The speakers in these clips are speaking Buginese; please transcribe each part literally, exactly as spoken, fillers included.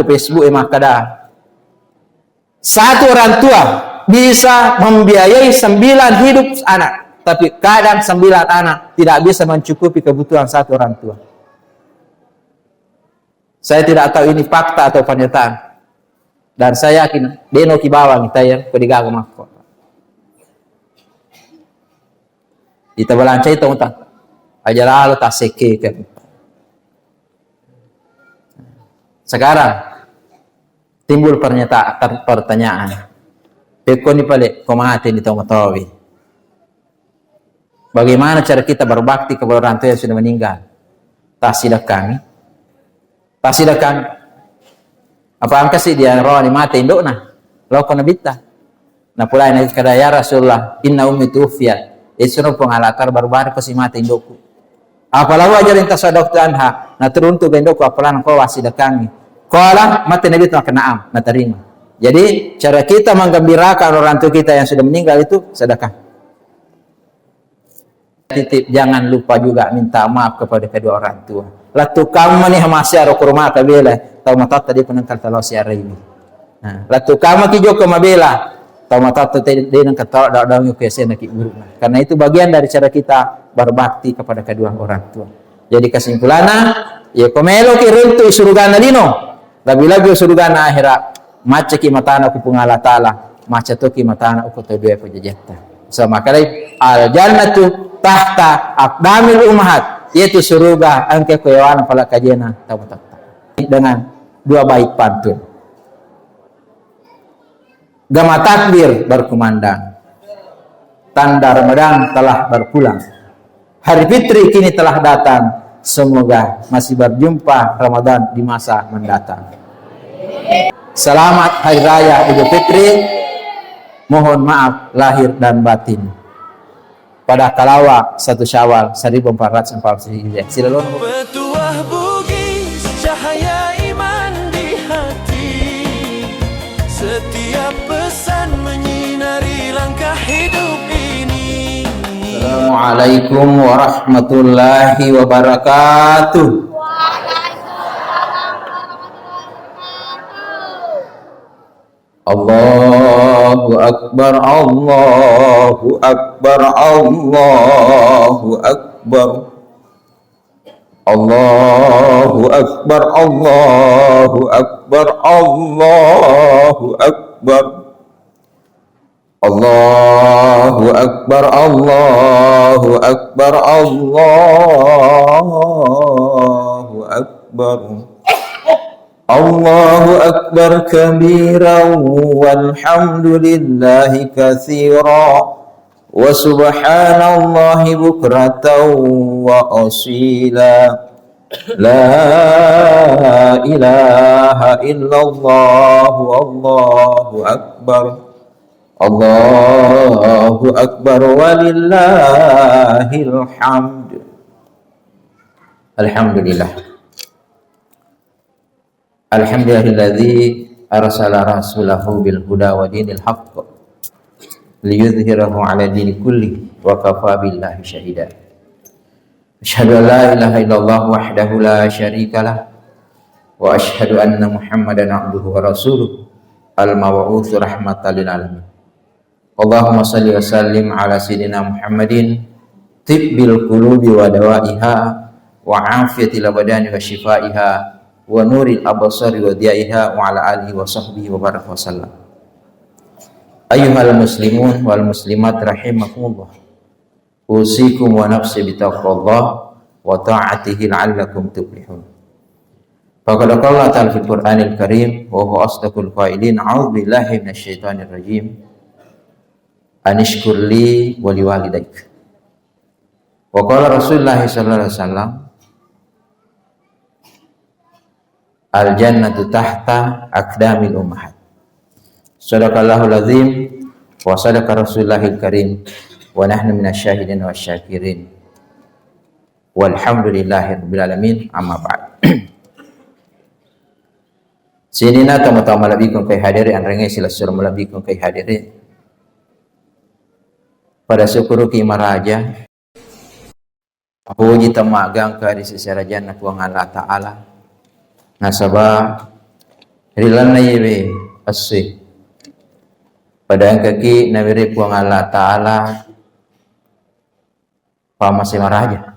Facebook e makkada, satu orang tua bisa membiayai sembilan hidup anak, tapi kadang sembilan anak tidak bisa mencukupi kebutuhan satu orang tua. Saya tidak tahu ini fakta atau pernyataan. Dan saya yakin, deno ki bawang tayang ko digaga makko. Ita balancai tong ta. Aja lalo ta sekke kan. Sekarang timbul pernyataan, ter-, pertanyaan. Pekkoni pale ko mate ni tau matowi. Bagaimana cara kita berbakti kepada orang tua yang sudah meninggal? Tasidakkangi. Tasidakkangi. Apa engka si dia rohani mate indokna? Loko nabitta. Napulai na kada, "Ya Rasulullah, inna ummi tuwfiyat." Itu Puang Allah Ta'ala baru-baru kasi mate indokku. Apalagi ajarin tasadaktu anha. Nah, teruntuk indokku apalagi kau wasidakangi. Qala, mate Nabi itu makan na'am, natarima. Jadi, cara kita menggembirakan orang tua kita yang sudah meninggal itu sedekah. Titip, jangan lupa juga minta maaf kepada kedua orang tua. Lattu kamu nih masih ada kurma kabela, tau matatta dia penengkal talau siara ini. Nah, lattu kamu ki joko mabela, tau matatta te-, dia nengka tau daun-daun ke sena ki burukna. Karena itu bagian dari cara kita berbakti kepada kedua orang tua. Jadi kesimpulannya, ya komelo ki runtu surga lino. Lebih-lebih surga akhirat. Macca ki matana ku Puang Allah Ta'ala, macca to ki matana ku tau dua pajajatta. Sama kali al jannatu tahta aqdamil ummahat, yaitu surga engka ku yawana pala kajena tau matatta. Dengan dua bait pantun. Gama takbir berkumandang. Tanda Ramadan telah berpulang. Hari Fitri kini telah datang. Semoga masih berjumpa Ramadan di masa mendatang. Selamat Hari Raya Idul Fitri. Mohon maaf lahir dan batin. Pada kalawa satu Syawal seribu empat ratus empat puluh tujuh Hijriah. Silalono. Petuah Bugis, cahaya iman di hati. Setiap pesan menyinari langkah hidup ini. Assalamualaikum warahmatullahi wabarakatuh. Allahu Akbar, Allahu Akbar, Allahu Akbar. Allahu Akbar, Allahu Akbar, Allahu Akbar. Allahu Akbar, Allahu Akbar, Allahu Akbar. Allahu Akbar kabira walhamdulillahi katsira wa subhanallahi bukratan wa asila. La ilaha illallah wallahu akbar. Allahu akbar walillahil hamd. Alhamdulillah. Alhamdulillahilladzi arsala rasulahu bil huda wa dinil haqq liyudhhirahu ala dini kulli wa kafa billahi syahida. Asyhadu an la ilaha illallah wahdahu la syarika lah, wa asyhadu anna Muhammadan abduhu wa rasuluh, al-mab'uts rahmatan lil alamin. Allahumma shalli wa sallim ala sayyidina Muhammadin, tibbil qulubi wa dawaiha, wa afiyatil abdani wa syifaiha, wa nuril absari wa diyaiha, wa ala alihi wa sahbihi wa baraka wa sallam. Ayyuhal muslimun wal muslimat rahimakumullah. Usikum wa nafsi bitaqwallah wa ta'atihi la'allakum tuflihun. Faqad qala Allah ta'ala fil Qur'anil Karim, wa huwa asdaqul qailin, a'udzu billahi minasyaitonir rajim. Anishkur li wa liwalidaik. Wa qala Rasulullah sallallahu alaihi wasallam, al jannatu tahta aqdamil ummahat. Sadaqallahul azim wa sadaqa Rasulullahil karim wa nahnu minasyahidin wasyakirin. Walhamdulillahi rabbil alamin. Amma ba'd. Sininna tama-tama malebbiku engkae hadere, anrengnge silessureng malebbiku engkae hadere. Pada syukuruki maraja. Puji temmaga engka ri seserajanna Puang Allah Ta'ala. Nasaba Ri lalenna iyewe essoe, pada engkaki nawere Puang Allah Ta'ala pammase maraja.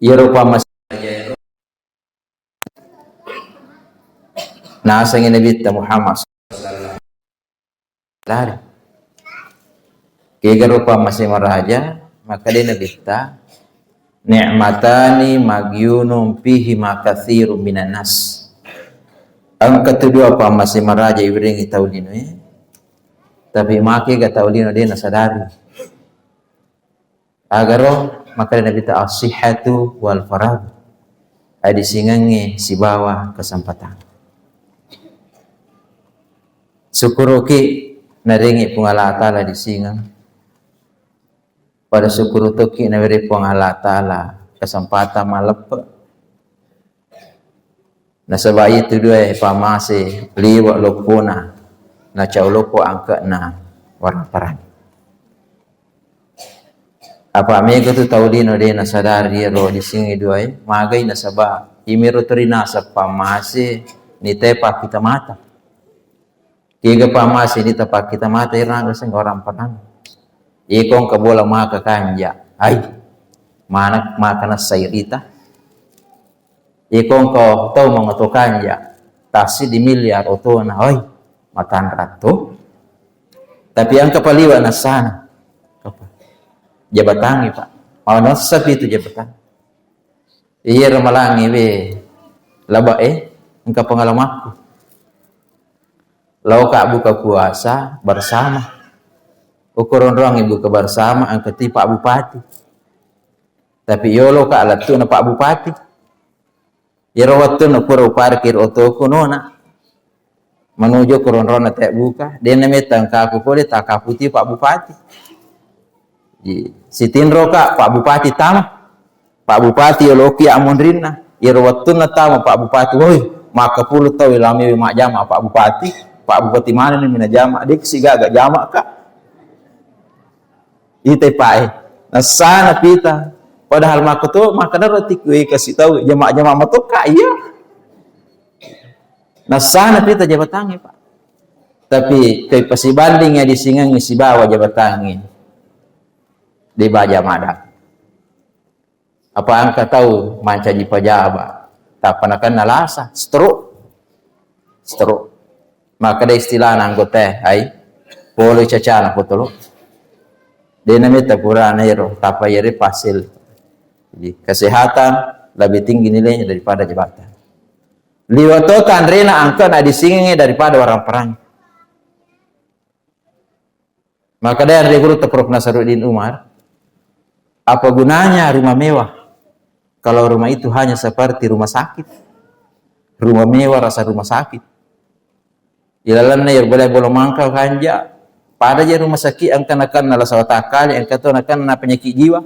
Iyaro pammase maraja ero nasengngi Nabitta Muhammad sallallahu alaihi wasallam. Kegaro pammase maraja, makkeda Nabitta, "Ni'matani maghbunun fihima katsirun minan nas." Engka tu dua pammase maraja iwerengngi tau linoe, tapi makega tau lino de nasadari. Agaro, makkeda Nabitta, "As-sihhatu wal faragh." Adisingengnge sibawa kesempatan. Syukuruki narengngi Puang Allah Ta'ala disingeng. Pada syukuru tokki nawere Puang Allah Ta'ala kesempatan malleppe. Nasaba iyetu duae pammase liwe loppona, nacau loppo angke'na warang parang. Apa mega tu tau lino de nasadari ero disingengngi duae, magai nasaba imiro tu rinaseng pammase nitepa kita mata. Kega pammase nita pakkita mata ero naga seng orang parang. Iko engka bola maka kanja. Ai. Mana maka nassai rita. Iko engka tau mangoto kanja. Tassiddi miliar otona. Oi. Matanra to. Tapi engka paliwa nassana. Apa? Jabatangngi, Pak. Mau nassapi itu jabatan. Iya ramalangngi we. Laba e. Engka pengalamakku. Laoka buka puasa bersama. Ukoronroangngi buka bersama, engka ti Pak Bupati. Tapi yoloka lettu'na Pak Bupati. Iyaro wettunna pura uparkir otoku nona. Manuju koronrona te buka, dena metta engkaku pole takaputi Pak Bupati. Ji, sitinroka Pak Bupati tama. Pak Bupati yoloki ammonrinna. Iyaro wettunna tama Pak Bupati, woi, makkapulu tau ilamiwi majjama Pak Bupati. Pak Bupati manenni minajama, de sigaga jamaka. Ite pae. Nassana pita. Padahal makkoto, makkedaro tikku, eh, kasih tahu jama-jama matokka, iya. Nassana pita jabatangnge, Pak. Tapi koi pasibanding ya disingengngi sibawa jabatangnge. Di baja mada. Apa engka tau mancaji pajaba, tappa nakenna lasa, stroke. Stroke. Makkeda istilahna anggota, ai, poloi cacana potolo. Dena metta purana ero, tappa iyare pasel. Jadi, kesehatan lebih tinggi nilainya daripada jabatan. Liwa to tanrena angka na disingengnge daripada warang perang. Maka dari guru Prof Nasaruddin Umar, apa gunanya rumah mewah kalau rumah itu hanya seperti rumah sakit? Rumah mewah rasa rumah sakit. Ilalanna ya boleh bolong mangka kanja, pada je rumah sakit engka nakenna rasa watakale, engka to nakenna penyakit jiwa.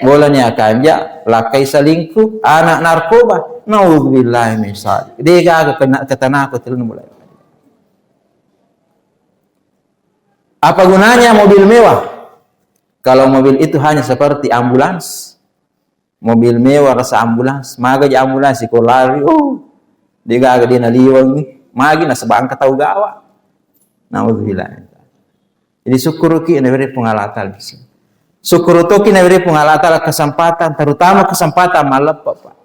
Bolani akanja, lakkai selingkuh, anak narkoba. Naudzubillahi min dzalik. Degaga kena ketanako telun mulai. Apa gunanya mobil mewah kalau mobil itu hanya seperti ambulans? Mobil mewah rasa ambulans, maga je ambulans iko lari, oh, degaga de naliwengi, magi nasaba engka tau gawa. Naudzubillah. Jadi syukuruki nawere Puang Allah Ta'ala bisa. Syukuru toki nawere Puang Allah Ta'ala kesempatan, terutama kesempatan malleppe, Pak.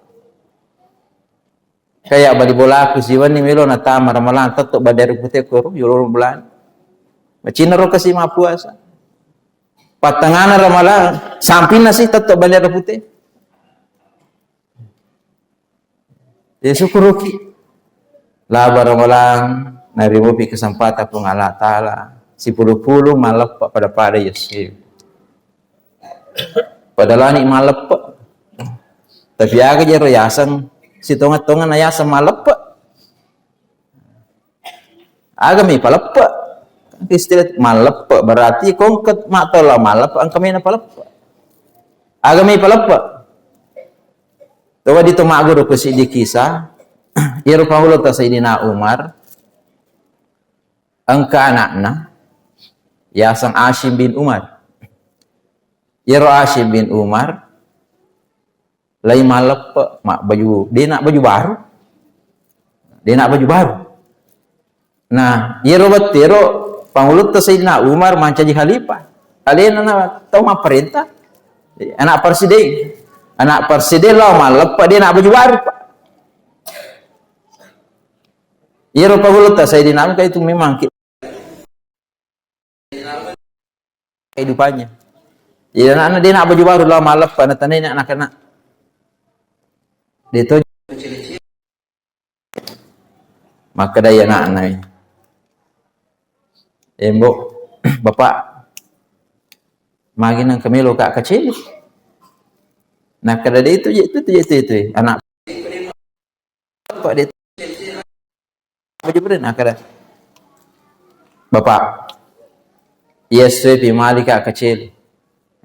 Kayak bali bolaku siwenni melo natama ramalang tetto bandera pute koro yolo bulan. Macina ro kasi mapuasa. Pattengana ramalang sampinna si tetto bandera pute. Ya syukuruki. Laba ramalang narimupi kesempatan Puang Allah Ta'ala. Sipulu-pulu malleppe pada-pada yesi. Pada lani malleppe. Tapi aga jero yaseng sitonga-tonga na yaseng malleppe. Aga mi paleppe. Istilah malleppe berarti kongket mattola malleppe engka mena paleppe. Aga mi paleppe. Coba di to magguru ku siddi kisah. Iyaro pangulutta Sayyidina Umar engka anakna yaseng Asim bin Umar. Iyaro Asim bin Umar lai malleppe, mabbaju, de na baju baru. Dena baju baru. Nah, iyaro wettu ero Pangulutta Sayyidina Umar mancaji khalifah. Alena na tau mapparenta. Anak presiden. Anak presiden lao malleppa, dena baju baru, Pak. Iyaro Pangulutta Sayyidina Umar itu memang ki-, kehidupannya. Jadi anakna dena baju baru lao malleppa, na tanai anak-anak. Dia tu Makkedai ana'na, "Embo, Bapak, magi nengka melo ka kacili?" Nakkeda, "De itu je, itu je, itu je, itu je." Anak, "Bapak, de itu." Apa je bere? Nakkeda, "Bapak, iya sue pi mali ka kacili."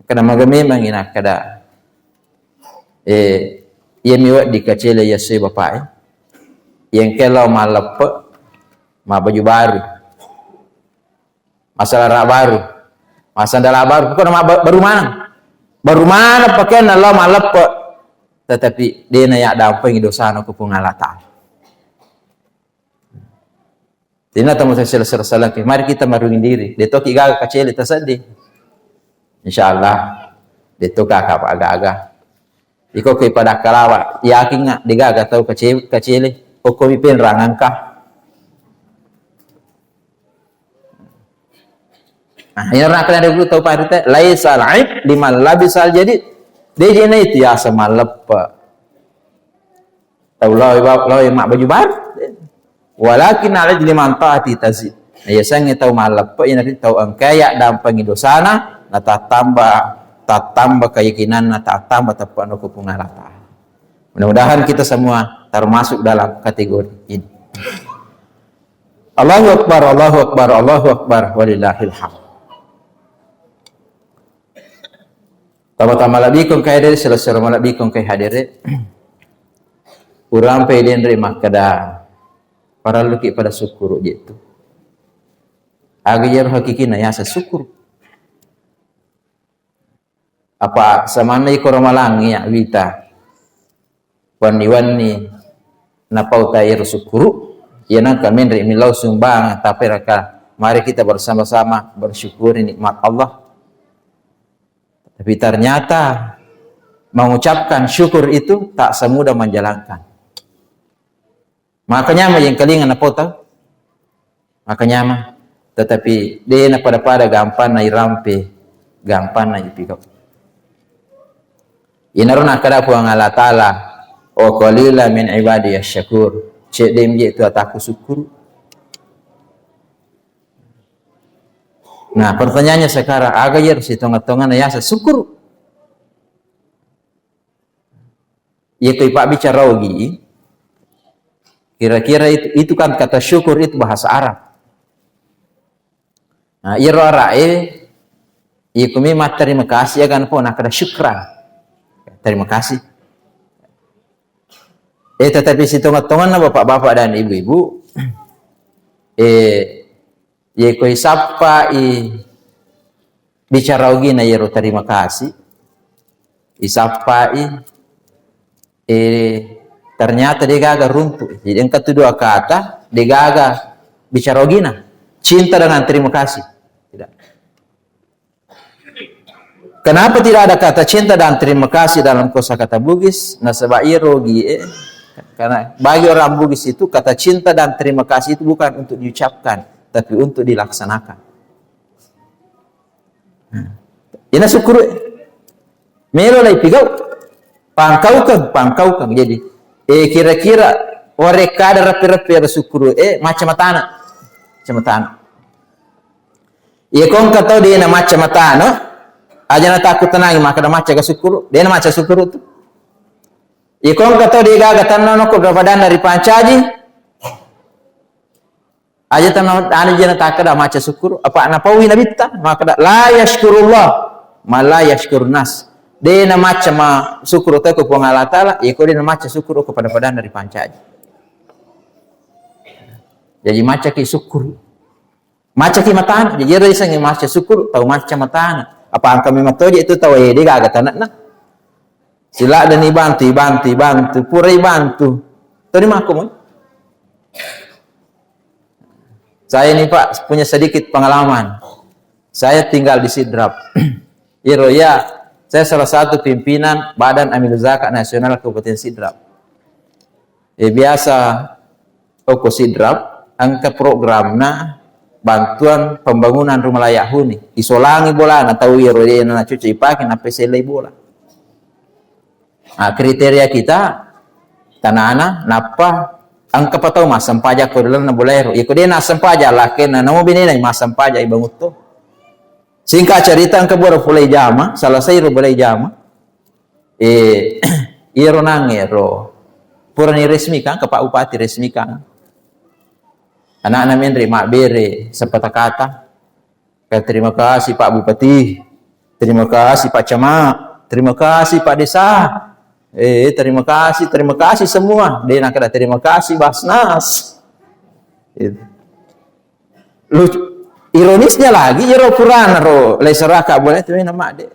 Kada maga memangngi nakkeda, eh, iya mi wedding kacele iya sui bapak e. Iya engka lao malleppe, mabbaju baru. Masalah baru. Masandala baru. Pokokna mabba-, baru maneng. Baru maneng pakeanna lao malleppe. Tetapi dena yaddampengi dosana ko Puang Allah Ta'ala. Tina tamo sesel-, sesel-, mari kita marunging diri. De toki gaga kacele taseddi. Insya Allah. De toka kapa aga-aga. Iko ke pada kalawa. Yakin nga de gaga tau kace-, kacele. Okko mi penrang angka. Nah, ini orang kena dulu tau parite. Laisal aib liman labisal jadid. De jena itu ya semalep. Tau lao, lao mabbaju baru. Walakin alaj liman taati tazid. Nah, yasengnge tau malleppe, iyanaritu tau engkae yaddampengi dosana, na tattamba, tattamba keyakinanna, tattamba teppe'na ko Puang Allah Ta'ala. Mudah-mudahan kita semua termasuk dalam kategori ini. Allahu Akbar, Allahu Akbar, Allahu Akbar, walillahil hamd. Tama-tama malebbiku engkae hadere, selesai malebbiku engkae hadere. Urampe denre makkeda, parelluki pada sukkuru je tu. Aga iyaro hakikina yaseng sukkuru. Apa samanna iko ramalang iya wita. Wenni-wenni napau ta ero sukkuru, iya nengka menre millau sumbang, tapi raka, mari kita bersama-sama bersyukuri nikmat Allah. Tapi ternyata mengucapkan syukur itu tak semudah menjalankan. Makanya yang kelingan napau ta Makanya mah, tetapi de na pada-pada gampanna irampe, gampanna ipigau. Inaro nakkeda Puang Allah Ta'ala, "Wa qalila min ibadiyasy syakur." Cedde mje tu ataku syukur. Nah, pertanyaannya sekarang, aga iyaro sitonga-tongana yaseng syukur? Iya ko ipabbicara ogi, kira-kira itu, itu kan kata syukur itu bahasa Arab. Nah, iyaro Arab e, iya ko memang terima kasih ya kan, po nakkeda syukran. Terima kasih. Eh, tetapi sitonga-tonganna bapak-bapak dan ibu-ibu, eh, Yeko isappai bicara ogina yero terima kasih, isappai, eh, ternyata degaga runtu. Jadi engka tu dua kata degaga bicara ogina. Cinta dengan terima kasih. Tidak. Kenapa tidak ada kata cinta dan terima kasih dalam kosakata Bugis? Nasaba irogi, eh, karena bagi orang Bugis itu kata cinta dan terima kasih itu bukan untuk diucapkan, tapi untuk dilaksanakan. Ina syukur, eh. Melo lai pigau, pangkaukeng, pangkaukeng. Jadi, eh, kira-kira warekkada rapi-rapi ada syukur, eh, macam matana, macam matana. Iya kongka tau dena macca matana, aja na takku tenangi maka da macca ga sukkuru, dena macca sukkuru tu. Iya kongka tau degaga tanna noko berapa dana ripancaji, aja tanna anu jena takka da macca sukkuru, apa napaui nabitta, maka da la yashkurullah, ma la yashkurun nas. Dena macca ma sukkuru tau ko Puang Allah Ta'ala, iya ko dena macca sukkuru ko pada-padana ripancaji. Jadi macca ki sukkuru. Macaki matana, jadi ero isengnge macca sukkuru, tau macca matana. Apa engka memang toje itu tau ede gaga tanakna. Siladdeni bantu, ibantu, ibantu, pura ibantu. Toni makko moi. Saya ini, Pak, punya sedikit pengalaman. Saya tinggal di Sidrap. Iro ya, saya salah satu pimpinan Badan Amil Zakat Nasional Kabupaten Sidrap. Eh, biasa okko Sidrap, engka programna bantuan pembangunan rumah layak huni. Isolangi bolana tau iro de' na cocok ipake, nappa isellei bola. Nah, kriteria kita, tanana, nappa engka pa tau massempajang ko lalenna bola ero. Iko de' nassempajang, lakkenna, namo benena massempajang ibangutto. Singkat cerita, engka boro pulai jama, selesai ro pulai jama. Eh, iyaro nang ero purani resmikan, ke Pak Bupati resmikan. Anakna menre mabbere sepatah kata. Ka, "Terima kasih Pak Bupati, terima kasih Pak Camat, terima kasih Pak Desa, eh, terima kasih, terima kasih semua." De' nakkeda, "Terima kasih Basnas." Gitu. Lucu. Ironisnya lagi, iyaro purana ro lai seraka bola itu memang madde.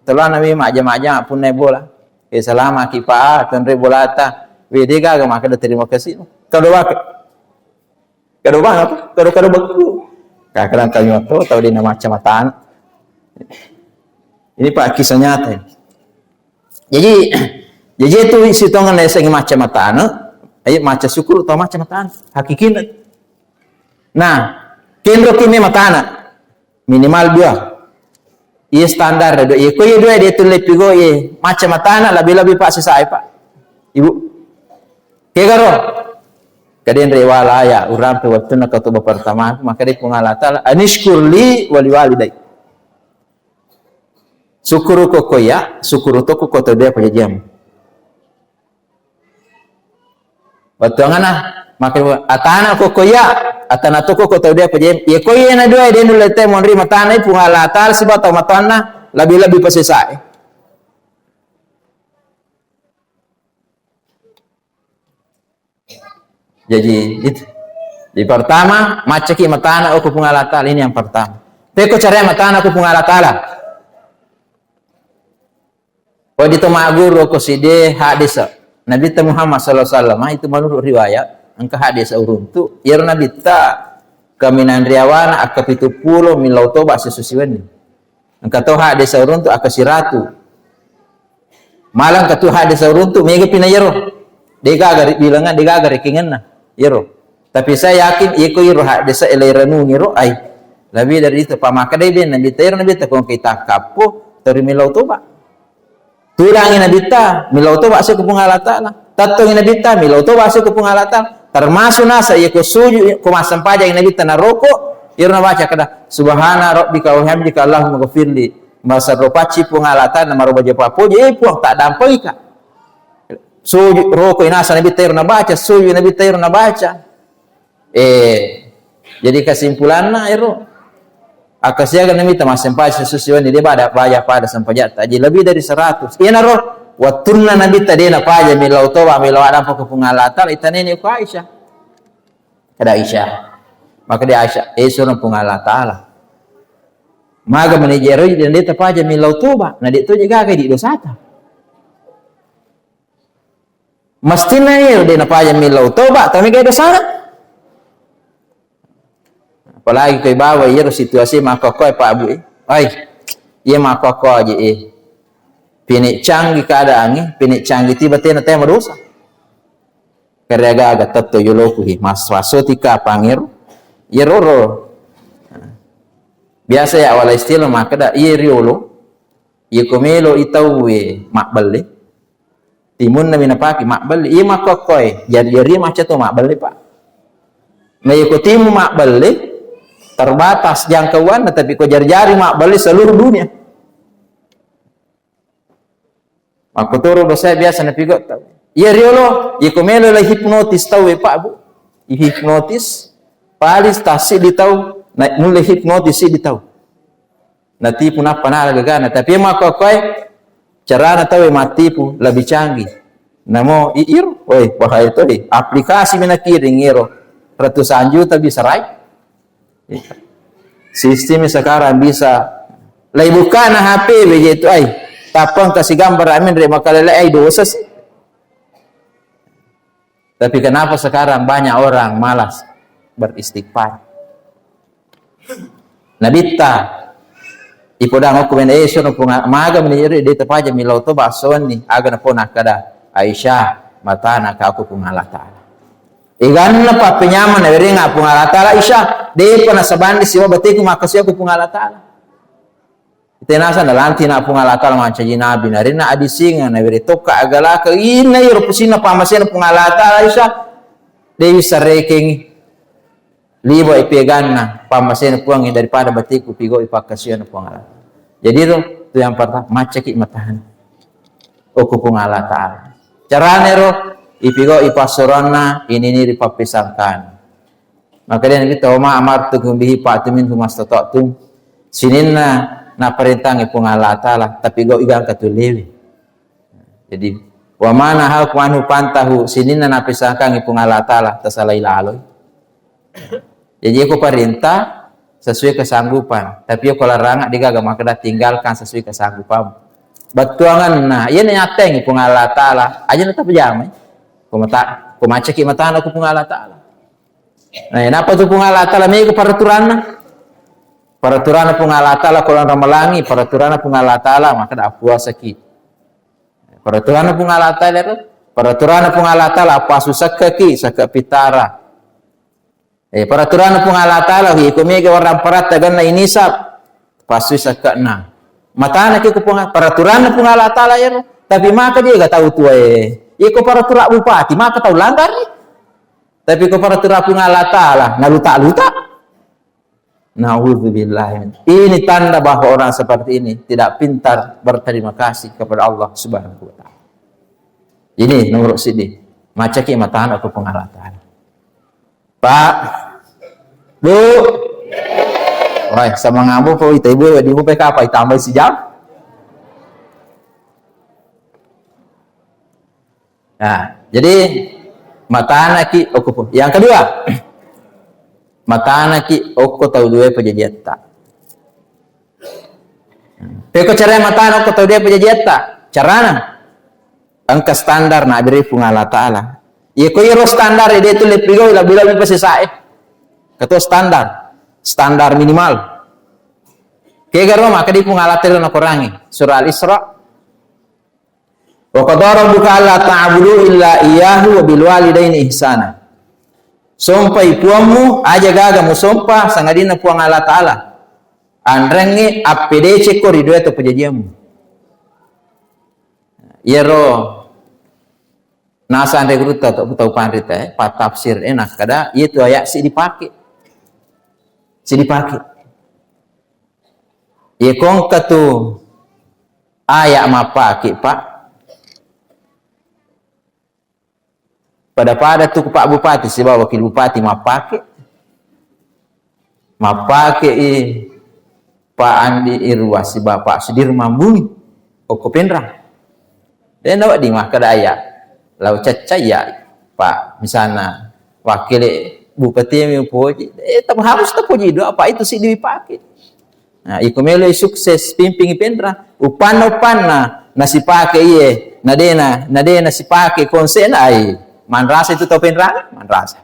Tolana memang aja-aja punna bola. Eh, selama ki Pak, tenre bolata. Wede gaga makkeda terima kasih. Kado wake. Kado bang apa? Kado, kado bekku. Kakadang kami waktu tahu di nama kecamatan. Ini Pak, kisah nyata ini. Jadi, jadi itu sitongan dari segi macam matana, ayo macam syukur atau macam matana. Hakikina. Nah, kenro kime matana. Minimal dua. Iya standar do. Iya, ko iya dua dia tuh lebih go iya. Macam matana lebih-lebih Pak sisai, Pak. Ibu. Kegaro. Kadin rewala ya, urampe wattunna katuba pertama, maka dia Puang Allah Ta'ala, "Anishkur li wali walidai." Syukuru ko koya, syukuru to ko tau dua pajajiam. Wattuanganna, maka atana ko koya, atana to ko tau dua pajajiam. Iya ko iya na dua, dia nulle te monri matana Puang Allah Ta'ala siba tau matana lebih-lebih pasesai. Jadi, itu. Jadi, pertama, maccaki matana, oh, ku Puang Allah Ta'ala. Ini yang pertama. Peko caranya matana, ku Puang Allah Ta'ala. Oh, di toma guru, ko side hadis. Nabi ta Muhammad sallallahu alaihi wasallam, itu menurut riwayat, engka hadis uruntu. Iyaro Nabi ta kaminang riawana, akka pitu pulo, milau toba, sesusiwenni. Engka to hadde sauruntu akka siratu. Malang ka tu hadde sauruntu mega pina yero. De gaga ri bilangan, de gaga ri kingenna. Yero. Tapi saya yakin iko iro hadde sa elai renungi ro ai. Lebih dari itu, pamakadai ben Nabi ta, iro Nabi ta kong kita kappo, tori milau toba. Tudangi Nabitta, millau toba ase ku Puang Allah Ta'ala. Tattongi Nabitta, millau toba ase ku Puang Allah Ta'ala. Termasuk nasa iya ko sujud, ko massempajang Nabitta naroko, iyaro nabaca kada, "Subhana rabbika wa hamdika Allahumma ghafirli." Maserro pacci Puang Allah Ta'ala, maroba japa poji, eh Puang, tak dampengika. Sujud roko inasa Nabitta iyaro nabaca, sujud Nabitta iyaro nabaca. Eh, jadi kesimpulanna ero, akkasiaga Nabitta massempajang sesuai ni, de pada paja pada sempajatta, aja lebih dari seratus. Iyanaro wattunna Nabitta de napaja, millau toba, millau adampa ku Puang Allah Ta'ala, itaneni ku Aisyah. Kada Aisyah. Maka di Aisyah, eh, surang Puang Allah Ta'ala. Maga mani jero, de tapaja millau toba, na de to je gaga di dosata. Mestinna iyaro de napaja millau toba, tau mega dosana. Apalagi koi bawa iyaro situasi makkokkoe, Pak Bu, eh. Ai, iya makkokko aja, eh. Pini canggih keadaannya, pini canggih tiba tena tema dosa. Karya gaga tetto yoloku hi, mas, masoti kapang iyaro. Iyaro ro. Biasa ya, wala istilah makkeda, iya riolo, iya ko melo itauwe mabbelle. Timunna mi napake mabbelle. Iya makkokkoe, jari-jari macca to mabbelle, Pak. Na iya ko timu mabbelle, terbatas jangkauanna, tapi ko jari-jari mabbelle seluruh dunia. Makkotoro dosa biasa napigau tau. Iya riolo, iya ko melo la hipnotis tau e, Pak Bu. I hipnotis, paling tassi di tau, na nulle hipnotis di tau. Natipu nappa nala gagana. Tapi makkokkoe carana tauwe mattipu lebih canggih. Namo iir, oi, bahaya toi. Aplikasi mi nakiring ero ratusan juta bisa rai. Sistem sekarang bisa lai bukana H P begitu ai. Tapang kasih gambar amin re makalele ai dosa sih. Tapi kenapa sekarang banyak orang malas beristighfar? Nabitta, ipodang okko mena, eh, sono Puang, maga meni ri, de tapaja mi lao to bakso wenni, aga napona kada, Aisyah, matana ka okko Puang Allah Ta'ala. Iganna pappenyameng nawerengnga Puang Allah Ta'ala, Aisyah, depa nasabandi siwa bateku makkasi okko Puang Allah Ta'ala. Tenasa nalanti na Puang Allah Ta'ala mancaji nabi, narinna adisingeng, nawere tokka agalaka, inna iro pusinna pammasena Puang Allah Ta'ala, Aisyah, dewi sarekengi. Libo ipeganna pammasena Puangnge daripada bateku pigau ipakkasianna Puang Allah. Jadi ro, tu yang pertama, maccaki matahan. Okko Puang Allah Ta'ala. Carane ro, ipigau ipassuranna, inini ri pappisangkan. Maka dia Nabi, "Wa ma amartukum bihi fa'tu minhu mastata'tum." Sininna naparentangi Puang Allah Ta'ala, tapi gau igangka tu lewe. Jadi, "Wa ma nahakum anhu fantahu," sininna napisangkangi Puang Allah Ta'ala, tasalai laloi. Jadi, iko parenta sesuai kesanggupan, tapi iko larangan degaga makkeda tinggalkan sesuai kesanggupan. Bettuanganna, iya nyatengi Puang Allah Ta'ala, aja na tapajamai. Ko mata, ko macaki matana ku Puang Allah Ta'ala. Nah, napa tu Puang Allah Ta'ala mega peraturanna? Peraturanna Puang Allah Ta'ala ko Ramalangi, peraturanna Puang Allah Ta'ala makkeda puasaki. Peraturanna Puang Allah Ta'ala itu, peraturanna Puang Allah Ta'ala, passu sekkaki, sekka pitara. Eh, peraturanna Puang Allah Ta'ala, iko mega warang paratta ganna inisab, passu sekkana. Matana ki ku Puang, peraturanna Puang Allah Ta'ala ero, tapi maka dia ga tahu tuae. Iko peraturan bupati, maka tahu langgar. Tapi ko peraturan Puang Allah Ta'ala, naluta-luta. Naudzubillah. Ini tanda bahwa orang seperti ini tidak pintar berterima kasih kepada Allah Subhanahu wa Ta'ala. Ini nomor sini. Macaki matana ke Puang Allah Ta'ala. Pak, Bu, wah, sama ngambo po ita ibu di bu P K apa tambah sejam? Nah, jadi matanaki okko pu-, yang kedua, matanaki okko tau dua pajajiatta. Peko cara matana okko tau dua pajajiatta, carana engka standar na abere Puang Allah Ta'ala. Iya ko iyaro standar de tu leprigau lebih-lebih pasesae. Ketua standar, standar minimal. Kegaro maka di Puang Allah Ta'ala nakorangi. Surah Al-Isra. "Wa qadha rabbuka alla ta'budu illa iyyahu wa bil walidaini ihsana." Sompai Puammu, aja gaga musompa sangadinna Puang Allah Ta'ala. Anrengnge appedecekko ri dua to pajajiammu. Iyaro nasanre gurutta to tau panrita, eh, patafsir, eh, nakkada, iya tu ayat si dipake. Si dipake. Iya kongka tu ayat mappake, Pak. Pada-pada tu Pak Bupati sibawa Wakil Bupati mappake. Mappake i Pak Andi Irwa sibawa Pak Sudirman Bumi. Okko Pinrang. De nawedding makkeda iya. Lao caccai iya, Pak. Misalna, Wakil Bupati mi upoji. Eh, tapi harus tapoji doa, Pak. Itu si dipake. Nah, iko melo sukses pimpingi Pinrang. Upanna, upanna, nasipake iye, nadena, nadena sipake konsena, ai, manrasa itu tau Pinrang, manrasa.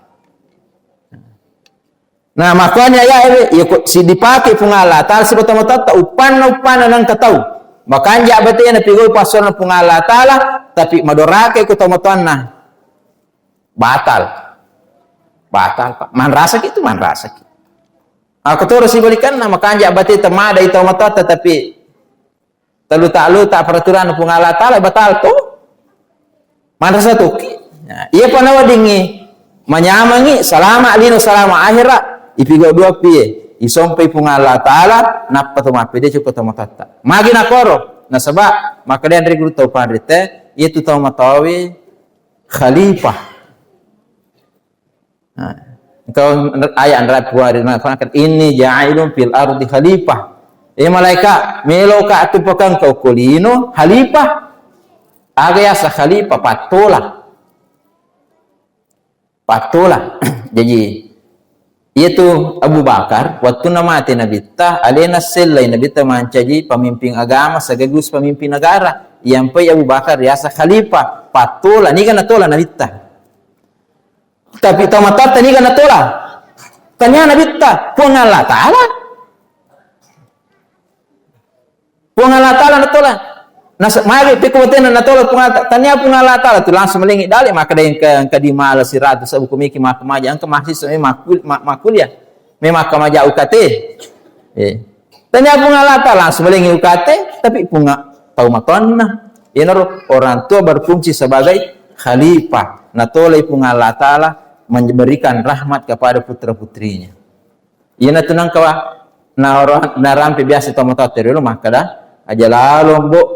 Nah, makanya ya, eh, ya, ko, si dipake Puang Allah Ta'ala, sibawa tomatoatta, upanna, upanna nengka tau. Makanja batena pigau passuarna Puang Allah Ta'ala, tapi madorake ko tomatoanna. Batal. Batal, Pak. Manrasaki itu, manrasaki. Aku terus sibalikanna, makanja bate temada itu mata, tetapi telu tak lu tak peraturan Puang Allah Ta'ala batal tu. Manrasa tuki. Nah, iya pa naweddingi manyamangi salama lino salama akhirat. Ipigo dua pie. Isompai Puang Allah Ta'ala, nappa tu mappede cukup tu matatta. Magi nakoro. Nasaba, makanya dari guru tau panrite, itu tau matawi, khalifah. Nah, engka ayat narapi Puang ri, nafanakan, "Inni ja'ilun fil ardi khalifah." Eh, malaika, meloka tu pakang kau kolino khalifah. Aga yasa khalifah, pattola. Pattola. Jadi, iya tu Abu Bakar, waktu namate Nabitta, alena sellai Nabitta mancaji pemimpin agama sekaligus pemimpin negara. Yang pai Abu Bakar yasa khalifah, pattola, niga natola Nabitta. Tapi tau matatta niga natola? Tanya Nabitta, Puang Allah Ta'ala. Puang Allah Ta'ala natola. Nas-, magi pekko batena natola Puang Allah Ta-, tania Puang Allah Ta'ala tu langsung malengi dale, maka ada yang ke, yang ke di mala siratu sabu kumiki maka maja, engka mahasiswa memang makul-, ma-, makuliah. Memang maka maja U K T. Eh. Tania Puang Allah Ta'ala langsung malengi U K T, tapi Puang tau matoanna. Iyanaro orang tua berfungsi sebagai khalifah. Natolai Puang Allah Ta'ala memberikan rahmat kepada putra-putrinya. Iyana tu nangka wa-, na oro-, narampe biasa tomatoatta riolo makkeda, "Aja lalo, Mbok,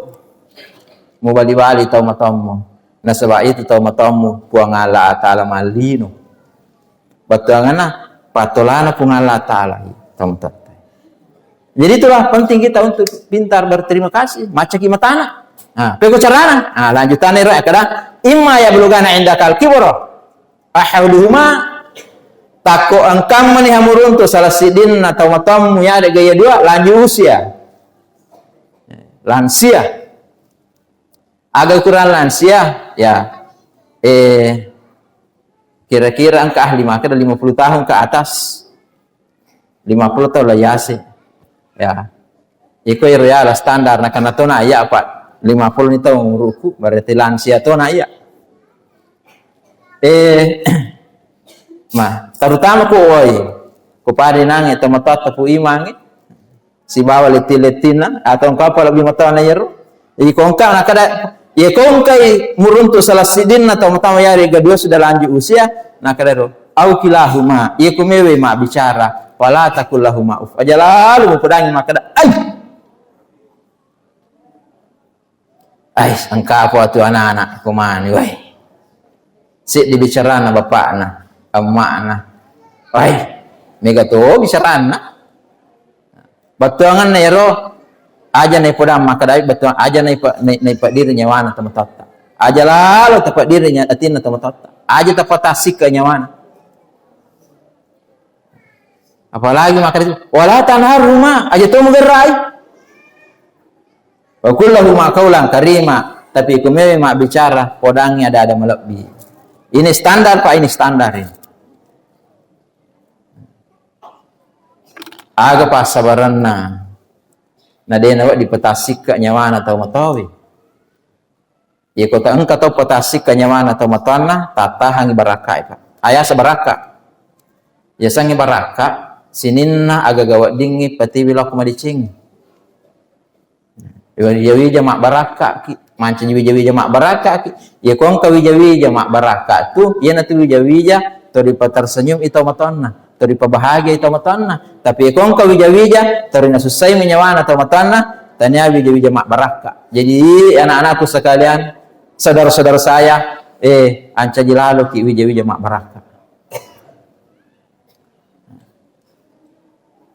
mubali-bali tomatoammu. Nasaba itu tomatoammu Puang Allah Ta'ala mallino." Battuanganna, patolana Puang Allah Ta'ala tomatoatta. Jadi itulah penting kita untuk pintar berterima kasih, macaki matana. Nah, peko carana. Nah, lanjutanna ero kada, "Imma yablughanna indakal kibra ahaduhuma," takko engkammani hamuruntu salah siddinna tau matommu yade gaya dua, lanjut usia. Lansia. Aga ukuran lansia? Ya. Eh, kira-kira engka ahli makkeda lima puluh tahun ke atas. Lima puluh tahun lah yase. Ya. Iko iro ya lah standar, na karena tona iya apa lima puluh ni tahun ruku, berarti lansia tona iya. Eh, ma, terutama ku woi, ku pade nange tomatoatta pu imange, sibawa letti-lettinna, atau engka apa lebbi matoanna iyaro. Iko engka, nakada, iya ko engkai muruntu salah siddinna tomatoammu yare gadua sudah lanjut usia, nakada ro, "Au kilahuma," iya ko mewe mabbicara, "fala taqul lahuma uf." Aja lalu mupedangi makkada, "Ai!" Ai, engka apa tu anak-anak kumani, wai. Seddi bicarana bapakna, emakna. Wai, mega to bicarana. Battuanganna ero, aja naipodang makkadai battuang, aja naipa-, nai-, naipaddiri nyawana tomatoatta. Aja lalo tapaddiri nya-, atinna tomatoatta. Aja tapatassikka nyawana. Apalagi makkada, "Wala tanharhuma," aja to mugerrai. "Wa qul lahuma qaulan karima," tapi ku mewe mabbicara, podangi ada-ada malebbi. Ini standar, Pak, ini standar ini. Aga passabarenna. Na de nawedding dipatassikka nyawana tau matoawe. Iya ko ta-, engka tau patassikka nyawana tau matoanna, tattahangi barakka, Pak. Ayasa barakka. Yasengnge barakka, sininna agaga weddingngi patiwi lao ko madecengnge. Wija-wija mabbarakkaki, mancaji wija-wija mabbarakkaki. Iya ko engka wija-wija mabbarakka tu, iyanatu wija-wija to ripatersenyum i tau matoanna, to ripabahagia i tau matoanna. Tapi iya ko engka wija-wija to rinasussai mi nyawana tau matoanna, tania wija-wija mabbarakka. Jadi anak-anakku sekalian, saudara-saudara saya, eh, ancaji laloki wija-wija mabbarakka.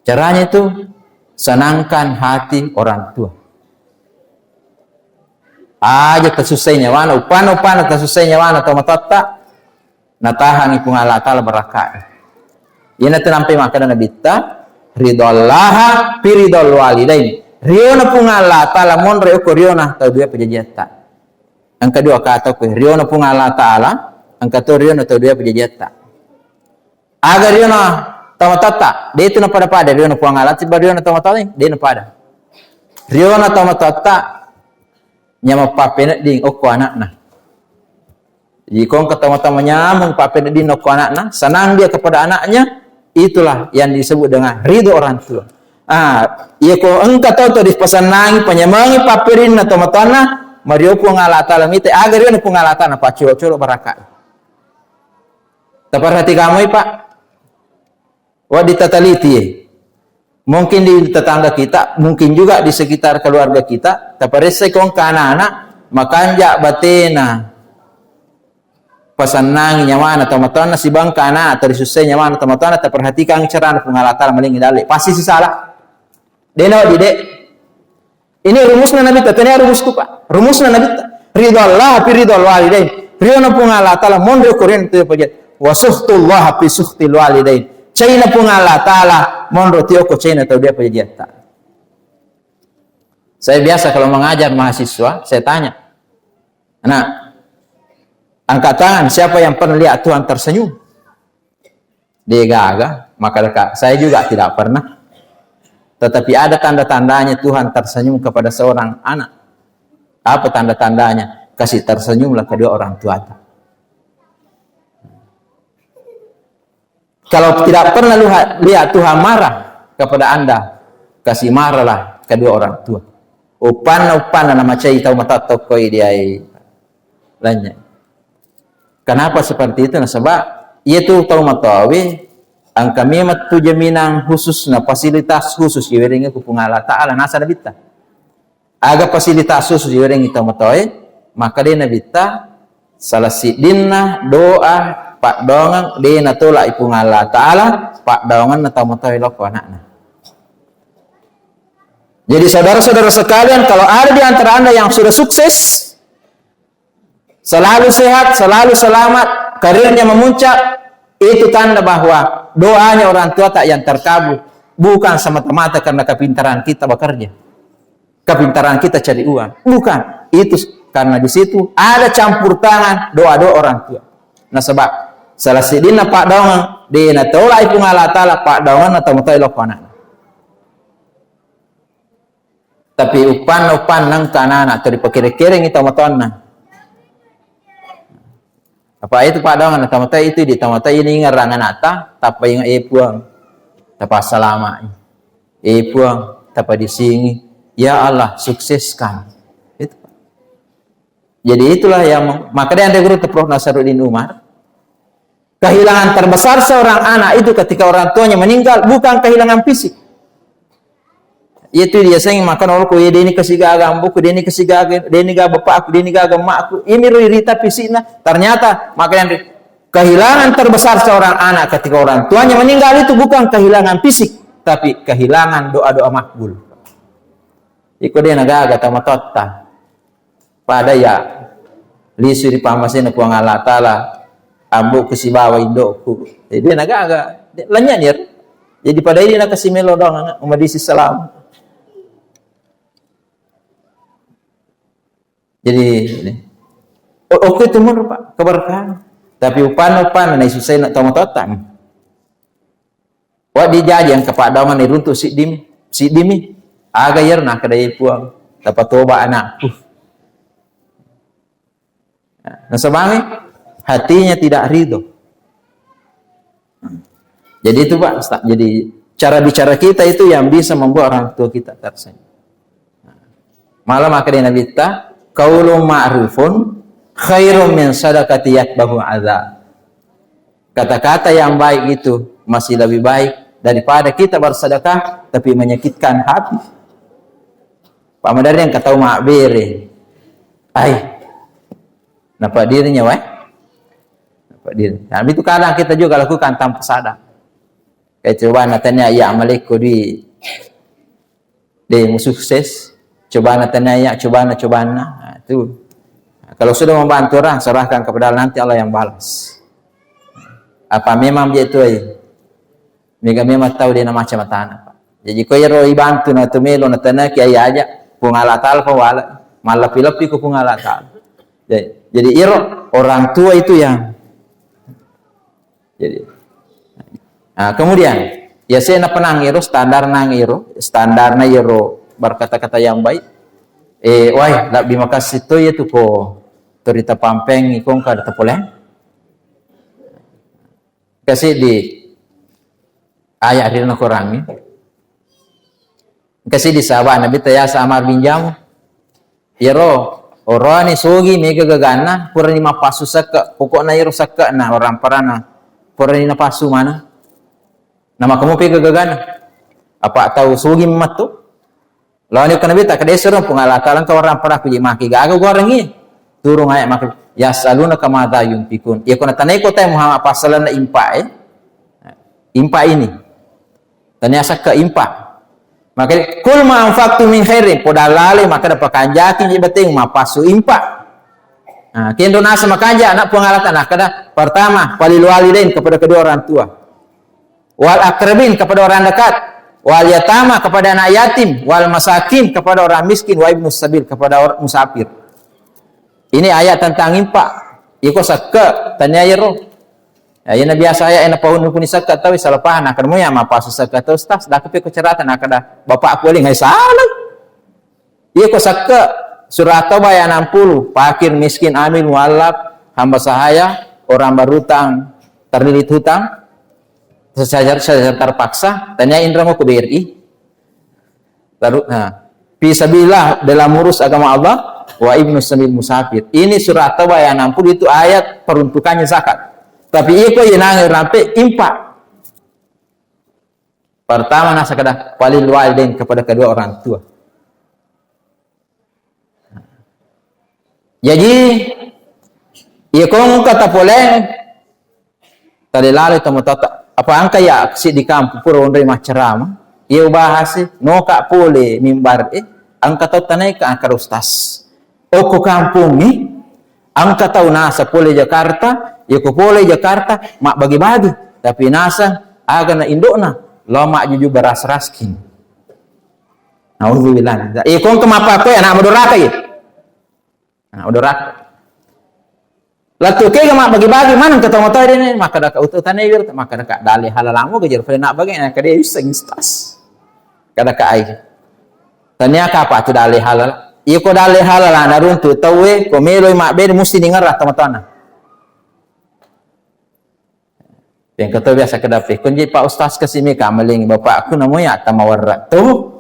Caranya itu, senangkan hati orang tua. Aja tasussai nyawana, upana-upana tasussai nyawana tau matoatta, natahangi Puang Allah Ta'ala barakka. Iyana tu nampai makkada Nabitta, "Ridallaha fi ridal walidain." Riona Puang Allah Ta'ala monro okko riona tau dua pajajiatta. Engka dua kata ko, riona Puang Allah Ta'ala, engka to riona tau dua pajajiatta. Aga riona tau matoatta, de tu napada-pada riona Puang Allah, siba riona tau matoatta, de napada. Riona tau matoatta, nyameng pappenedding okko anakna. Jadi, ko engka tau matoatta nyameng pappenedding okko anakna, senang dia kepada anaknya, itulah yang disebut dengan ridho orang tua. Ah, iya ko engka tau to dipasennangi panyamengi pappeneddinna tau matoanna, mario Puang Allah Ta'ala mite, aga riona Puang Allah Ta'ala, pacolo-colo barakka. Taperhatikan moi, Pak. Wedding tateliti. Mungkin di tetangga kita, mungkin juga di sekitar keluarga kita, taparessai ko engka anak-anak, makanja batena pasennangi nyawana tau matoanna, siba engka anak, terisussai nyawana tau matoanna, taperhatikan carana Puang Allah Ta'ala malingi dalle. Pasti sisala. De nawedding, de. Ini rumusna Nabitta, tania rumusku, Pak. Rumusna Nabitta. Ridho Allah fi ridhal walidain. Riona Puang Allah Ta'ala monro ko riona tau dua pajajiatta. Wa sukhtullaha fi sukhtil walidain. Caina Puang Allah Ta'ala monro tio ko caina tau dua pajajiatta. Saya biasa kalau mengajar mahasiswa, saya tanya, "Anak, angkat tangan, siapa yang pernah lihat Tuhan tersenyum?" De gaga, maka deka, saya juga tidak pernah. Tetapi ada tanda-tandanya Tuhan tersenyum kepada seorang anak. Apa tanda-tandanya? Kasih tersenyumlah kedua orang tuata. Kalau tidak pernah luha-, lihat Tuhan marah kepada Anda, kasih marahlah kedua orang tua. Uppanna, uppanna namacai tau matattokoi diai lanya. Kenapa seperti itu? Nasaba, iya tu tau matoawe, engka memang tu jaminan khusus na fasilitas khusus iwerengi ku Puang Allah Ta'ala, nasa Nabitta. Aga fasilitas khusus iwerengi tau matoae, maka de Nabitta, salah siddinna doa paddoangeng de natolak i Puang Allah Ta'ala, paddoangenna tau matoae lokko anakna. Jadi saudara-saudara sekalian, kalau ada di antara Anda yang sudah sukses, selalu sehat, selalu selamat, karirnya memuncak, itu tanda bahwa doanya orang tua tak yang terkabul. Bukan semata-mata karena kepintaran kita bekerja, kepintaran kita cari uang. Bukan. Itu karena di situ ada campur tangan doa-doa orang tua. Nasaba, salah siddinna paddoangeng, de natolak i Puang Allah Ta'ala, paddoangenna tau matoae lokko anakna. Tapi uppanna, uppanna engka anak-anak tuli pakere-kerengi tau matoanna. Apa itu paddoangenna tau matoa itu, di tau matoa ini ingerang anakta, tappa ingat, eh Puang, tapassalama. Eh Puang, tapadisingi. Ya Allah, sukseskan. Itu. Jadi itulah yang meng-, makanya ada guru Prof Nasaruddin Umar, kehilangan terbesar seorang anak itu ketika orang tuanya meninggal bukan kehilangan fisik. Itu dia sering makan olko, ya, deni kasigaga amboku, deni kasigaga, deni gaga bapakku, deni gaga emakku. Ini ro irita fisikna. Ternyata makanya kehilangan terbesar seorang anak ketika orang tuanya meninggal itu bukan kehilangan fisik, tapi kehilangan doa-doa makbul. Iko dena gaga tau matotta. Pada ya lisu ri pammasena Puang Allah Ta'ala, amboku sibawa indoku. Jadi, de nagaga, de, lanynya ni. Jadi, pada ini nakasi melo doang, anak, umat isi salam. Jadi, ini. O-, oke, itu menurut Pak, keberkahan. Tapi upana, upana, na isusai nak tau matotta. Wa dijaji engka paddoangeng iruntu siddim-, siddimi. Aga iyaro nakkeda, "Ye Puang, tapatoba anakku." Nasabangi hatinya tidak ridho. Jadi itu, Pak, sta-, jadi cara bicara kita itu yang bisa membuat orang tua kita tersenyum. Malah makkeda Nabitta, "Qaulun ma'rufun khairum min sadaqati yatba'uha adza." Kata-kata yang baik itu masih lebih baik daripada kita bersedekah tapi menyakitkan hati. Pak Madari yang kata mabbere. Ai. Napa dirinya, wai? Napa diri. Nah, itu kadang kita juga lakukan tanpa sadar. Kayak coba natanya, "Ya, amaleko di de mu sukses, cobana tenaya, cobana, cobana." Nah, itu. Nah, kalau sudah membantu orang, serahkan kepada Allah, nanti Allah yang balas. Apa memang dia itu, eh? Mega memang tahu dia nama macam tanah, Pak. Jadi, ko ero ibantu na tu melo na tenaki, aja, aja. Puang Allah Ta'ala ko wala, malapi-lapi ko Puang Allah Ta'ala. Jadi, jadi ero orang tua itu yang Jadi, nah, kemudian, ya, saya na penang ero, standar nang ero, standar na ero berkata-kata yang baik. Eh, wai, lebbi makasih to, ya, tu ko torita pampeng ikong kada tepoleng. Kasih di ayat rina korangi. Engka siddi sahabat Nabitta yaseng Ammar bin Jamuh. Iyaro oroane sogi mega gaganna, purani mappassu sekke, pokokna iyaro sekke'na, orang parana, purani napassu maneng. Namaka mopi gaganna. Apa tau sogi matto? Laoni ko Nabitta, kedesero Puang Allah Ta'ala engka orang parana kuji maki gaga gorengi. Turung ayat maka, "Yas'alunaka madza yunfikun." Iya ko natanai ko tai Muhammad passalenna impa, eh. Impa ini. Tania sakka impa. Maka, "Qul ma anfaqtum min khairin," poda lale maka da pakanjaki ni beteng mapassu impa. Nah, kendo nasa makanja anak Puang Allah Ta'ala, kada pertama, falil walidain, kepada kedua orang tua. Wal akrabin, kepada orang dekat. Wal yatama, kepada anak yatim. Wal masakin, kepada orang miskin. Wa ibnu sabil, kepada orang musafir. Ini ayat tentang impa. Iko sakka, tania iyaro. Ya, iyana biasa aya ena pahunni-hunni sekka tau, salah paham, nakkeda mo ya mappasu sekka tau, Ustaz, daku pe ko cerita, nakkeda bapakku eling, hai salah. Iya ko sekka, surah Taubah ayat enam puluh, fakir, miskin, amil, muallaf, hamba sahaya, orang berhutang, terlilit hutang, secara, secara terpaksa, tanya indra mau ku B R I. Lalu, nah, fi sabilillah, dalam urus agama Allah, wa ibnu sabil musafir. Ini surah Taubah ayat enam puluh, itu ayat peruntukannya zakat. Tapi iko yenang rampe infak. Pertama, nasa kada falil walidain, kepada kedua orang tua. Jaji, iya ko engka tapole, tale lalo tomatoatta. Apa engka ya siddi kampung pura onroi maccarama, iya ubahasi, noka pole mimbar e, engka tau tanaika, engka ustaz. Okko kampungnge, engka tau nasa pole Jakarta, iya ko pole Jakarta, mabbagi-bagi. Tapi naseng, aga na indokna, lao majjuju beras raskin. Naudzubillah. Iya ko engka mappakkoe anak madoraka iya. Nah, udah rak. Lettu kega mabbagi-bagi, maneng ke tomatoa dene, makkeda ka utu tane wir, makkeda ka dalle halal amu ga jero pale nabbagi, na kade isseng stas. Kada ka ai. Tania ka apa tu dalle halal? Iya ko dalle halal ana runtu tauwe, ko meloi mabbene musti ningerra tomatoana. Engka to biasa kedapi, konji Pak Ustaz kasi meka maling bapakku namo ya tamawarra tu.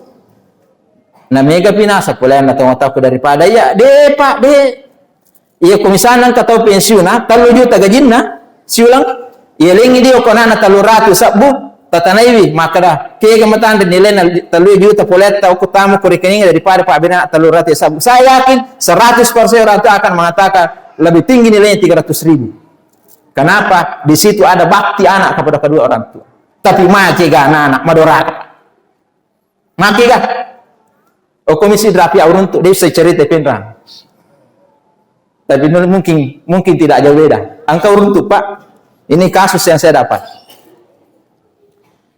Na mega pinasa pole na tau-tau daripada iya, de Pak, de. Iya ko misalna engka tau pensiun, ah, tellu juta gajinna, siulang. Iya lengi dio ko nana tellu ratu sebbu, tatanaiwi, makkeda, kega matanre nilainya tellu juta poletta, aku tamu ko rekening daripada Pak Bina tellu ratu sebbu. Saya yakin seratus persen orang tua akan mengatakan lebih tinggi nilainya tiga ratus ribu. Kenapa? Di situ ada bakti anak kepada kedua orang tua. Tapi make ga anak-anak madoraka. Make ga? Oh, komisi drapi auruntu, dia bisa cerita pinrang. Tapi nu-, mungkin, mungkin tidak jauh beda. Engka uruntu, Pak. Ini kasus yang saya dapat.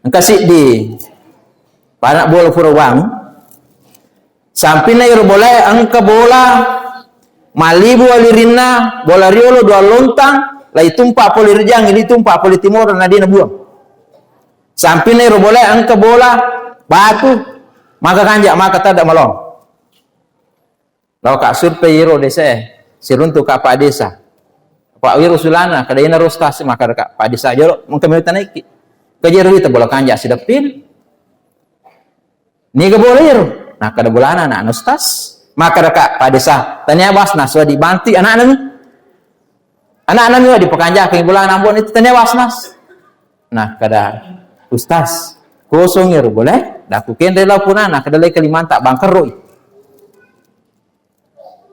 Engka siddi anak bola pura wang. Sampinna iro bolae engka bola mallibu alirinna, bola riolo dua lontang, lai tumpa pole ri Jangi, li tumpa pole Timoro, na dena buang. Sampinna iro bolae engka bola batu, maka kanja, maka tada malong. Lao ka survei iro desa e, siruntu ka Pak Desa. Pak Wiro Sulana, kada ina ro stasi, maka ka Pak Desa jolo, mengka meta naiki. Kajero wita bola kanja sideppil. Niga bola iyaro? Nakkeda bolana ana'na Ustaz. Makkeda ka Pak Desa, tania Basnas, wa dibantu ana'na mi. Ana'na mi wa dipakanjakengngi bolana Ambon itu, tania Basnas. Nakkeda, Ustaz, kosong iyaro bola e, daku kenre lao punana, nakkeda lai Kalimantan, bangkerroi.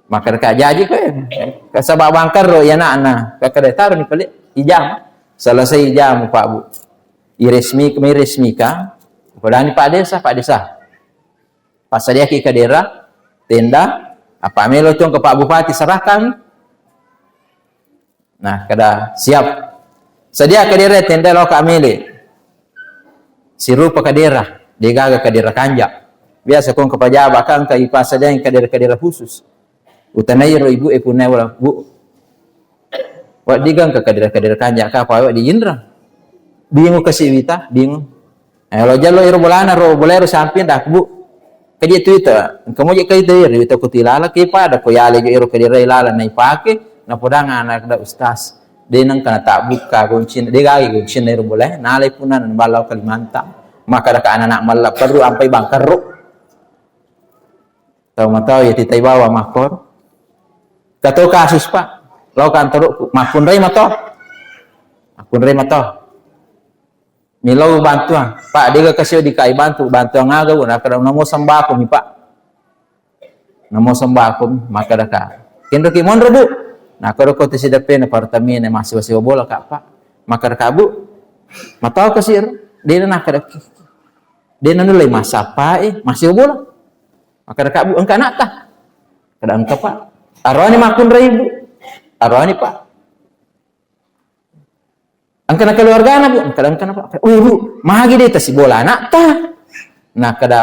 Makkeda ka jaji koe, kasaba bangkerroi ana'na, kakkeda taroni pale ijama. Selesai ijama, Pak Bu. Iresmi, miresmika, podani Pak Desa, Pak Desa. Passadiaki kadera, tenda, apa melo tong ke Pak Bupati serahkan. Nah, kada siap. Sedia kadera, tenda, loka mele. Sirupa kadera, degaga kadera kanja. Biasa kong ke pejabat kan ke ipasadiang kadera-kadera khusus. Utanai ro ibu e punai wala, Bu. Wa digang ke kadera-kadera kanja ka apa wa di Indra. Bingung ke si wita, bingung. Eh, lo jalo iro bolana ro, bola ro samping dak, Bu. Kaje tu ita, engka moje kai te iro ita ko tilala ke pada ko yale jo iro kadera lala nai pake, na podang anak da ustaz. De nang kana tak buka goncin, de gai goncin iro bola, nalai punana balau Kalimantan. Maka da ka anak-anak malla perlu ampai bangkerro. Tau matau ya titai bawa makor. Kato kasus, Pak. Lau kantorokku, makkunrai mato. Makkunrai mato. Milau bantuan. Pak, dega kasih dikai bantu, bantuan aga, Bu? Nakkeda namo sembako mi, Pak. Namo sembako mi, makkeda ka. Kenro ki monro, Bu? Nakkeda ko tisi depe na Pertamina masih sewa bola, Kak, Pak. Makkeda ka, Bu. Matau kasih, dena nakkeda. Dena nulai masapa, eh, masih bola. Makkeda ka, Bu, engka anakta? Kada engka, Pak. Aroni makkunrai, Bu. Aroni, Pak. Engka na keluargana, Bu? Kada engka na, Pak. Uh, Bu, magi de tasibola anakta? Nakkeda,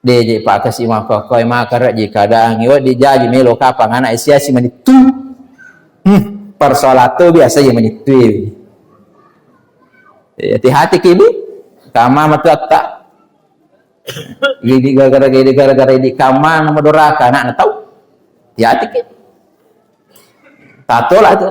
de je Pak kasi maka koi maka raji kadangi, wa dijaji melo kapang anak sia si manittu. Hmm, persoalan tu biasa je manittu. Eh, hati-hati ki, Bu. Kama matuatta. Gigi gara-gara, gigi gara-gara di kama nama doraka anakna tau. Hati-hati ki. Tatola tu.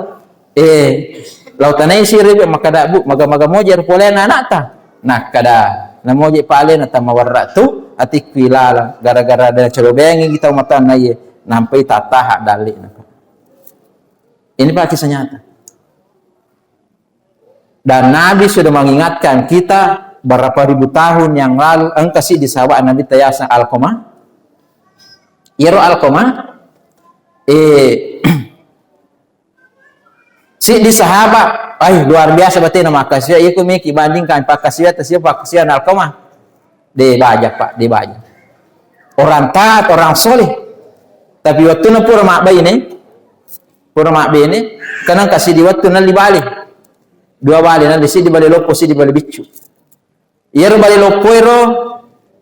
Eh, lau tanai siri, Bu, makkada, Bu, maga-maga moje ro polena anakta. Nakkada, namoje palena tamawarra tu, atikku ilala. Gara-gara ada cerobengi kita matuanna iye. Nampai tataha dalli. Ini, Pak, kisah nyata. Dan Nabi sudah mengingatkan kita berapa ribu tahun yang lalu, engka siddi sahabat Nabi tayaseng Alqamah. Iyaro Alqamah, eh, siddi sahabat, ai, luar biasa batena makkasiwiang, iko meki bandingkan pakkasiwiang, tasiwa pakkasiwiang Alqamah. De baja, Pak, de baja. Orang taat, orang soleh. Tapi wettunna pura mabbaine, pura mabbene, kadang kasi di wettu nalli bale. Dua bale, nalli siddi bale loppo, siddi bale biccu. Iyaro bale loppo ero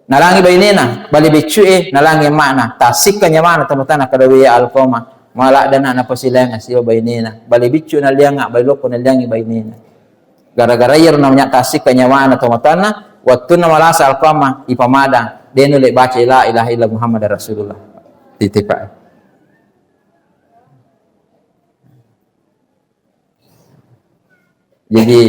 nalangi bainena, bale biccu e nalangi emma'na. Tasikka nyamana tomatoanna, kada, "We Alqamah, mala dana napasilainga siwa bainena. Bale biccu nallianga, bale loppo nalliangi bainena." Gara-gara iyaro namanya tasikka nyamana tomatoanna, wettunna malasa Alqamah, ipamadang, de nulle baca la ilaha illa Muhammadar Rasulullah. Titipa. Jadi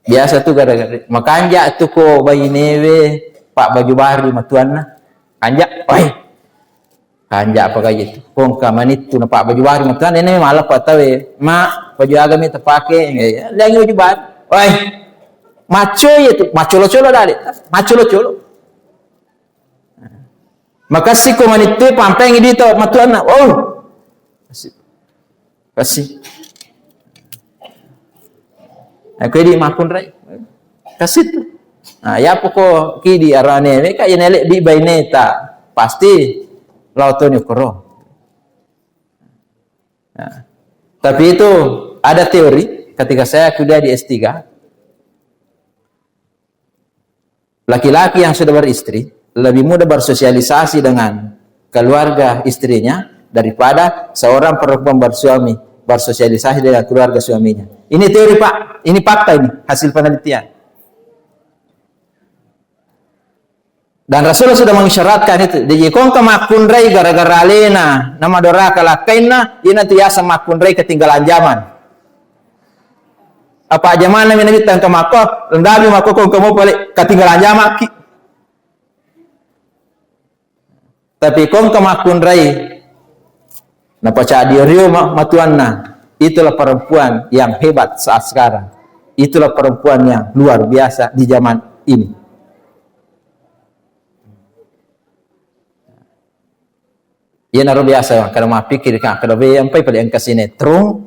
biasa tu gara-gara makanja tu ko bainewe, Pak, baju baru matuanna. Kanja, oi. Kanja apa kaya itu? Kongka manittu na, Pak, baju baru matuanna, ini malah Pak tawe. Ma, baju aga mi tapake? Eh, lagi baju baru. Oi. Maco itu, macolo-colo dale. Macolo-colo. Makassi ko manittu pampengi dito matuanna. Oh. Kasih. Kasih. Aku di makunrai. Kasih tu. Nah, ya poko kidi arane, meka ya nelek di baineta. Pasti lau toni koro. Nah, tapi itu ada teori ketika saya kuliah di S tiga. Laki-laki yang sudah beristri lebih mudah bersosialisasi dengan keluarga istrinya daripada seorang perempuan bersuami bersosialisasi dengan keluarga suaminya. Ini teori, Pak, ini fakta ini, hasil penelitian. Dan Rasulullah sudah mengisyaratkan itu. Jadi, kongka makkunrai gara-gara alena, nama doraka lakkainna, ina tu yasa makkunrai ketinggalan zaman. Apa jamanna mi Nabi tangka makko, lendabi makko ko engka mo pale katinggalan jamaki. Tapi ko engka makkunrai, napacadi rio ma-, matuanna, itulah perempuan yang hebat saat sekarang. Itulah perempuan yang luar biasa di zaman ini. Iyanaro biasa kada mappikiri ka, kada we ampai pada engka sinetron.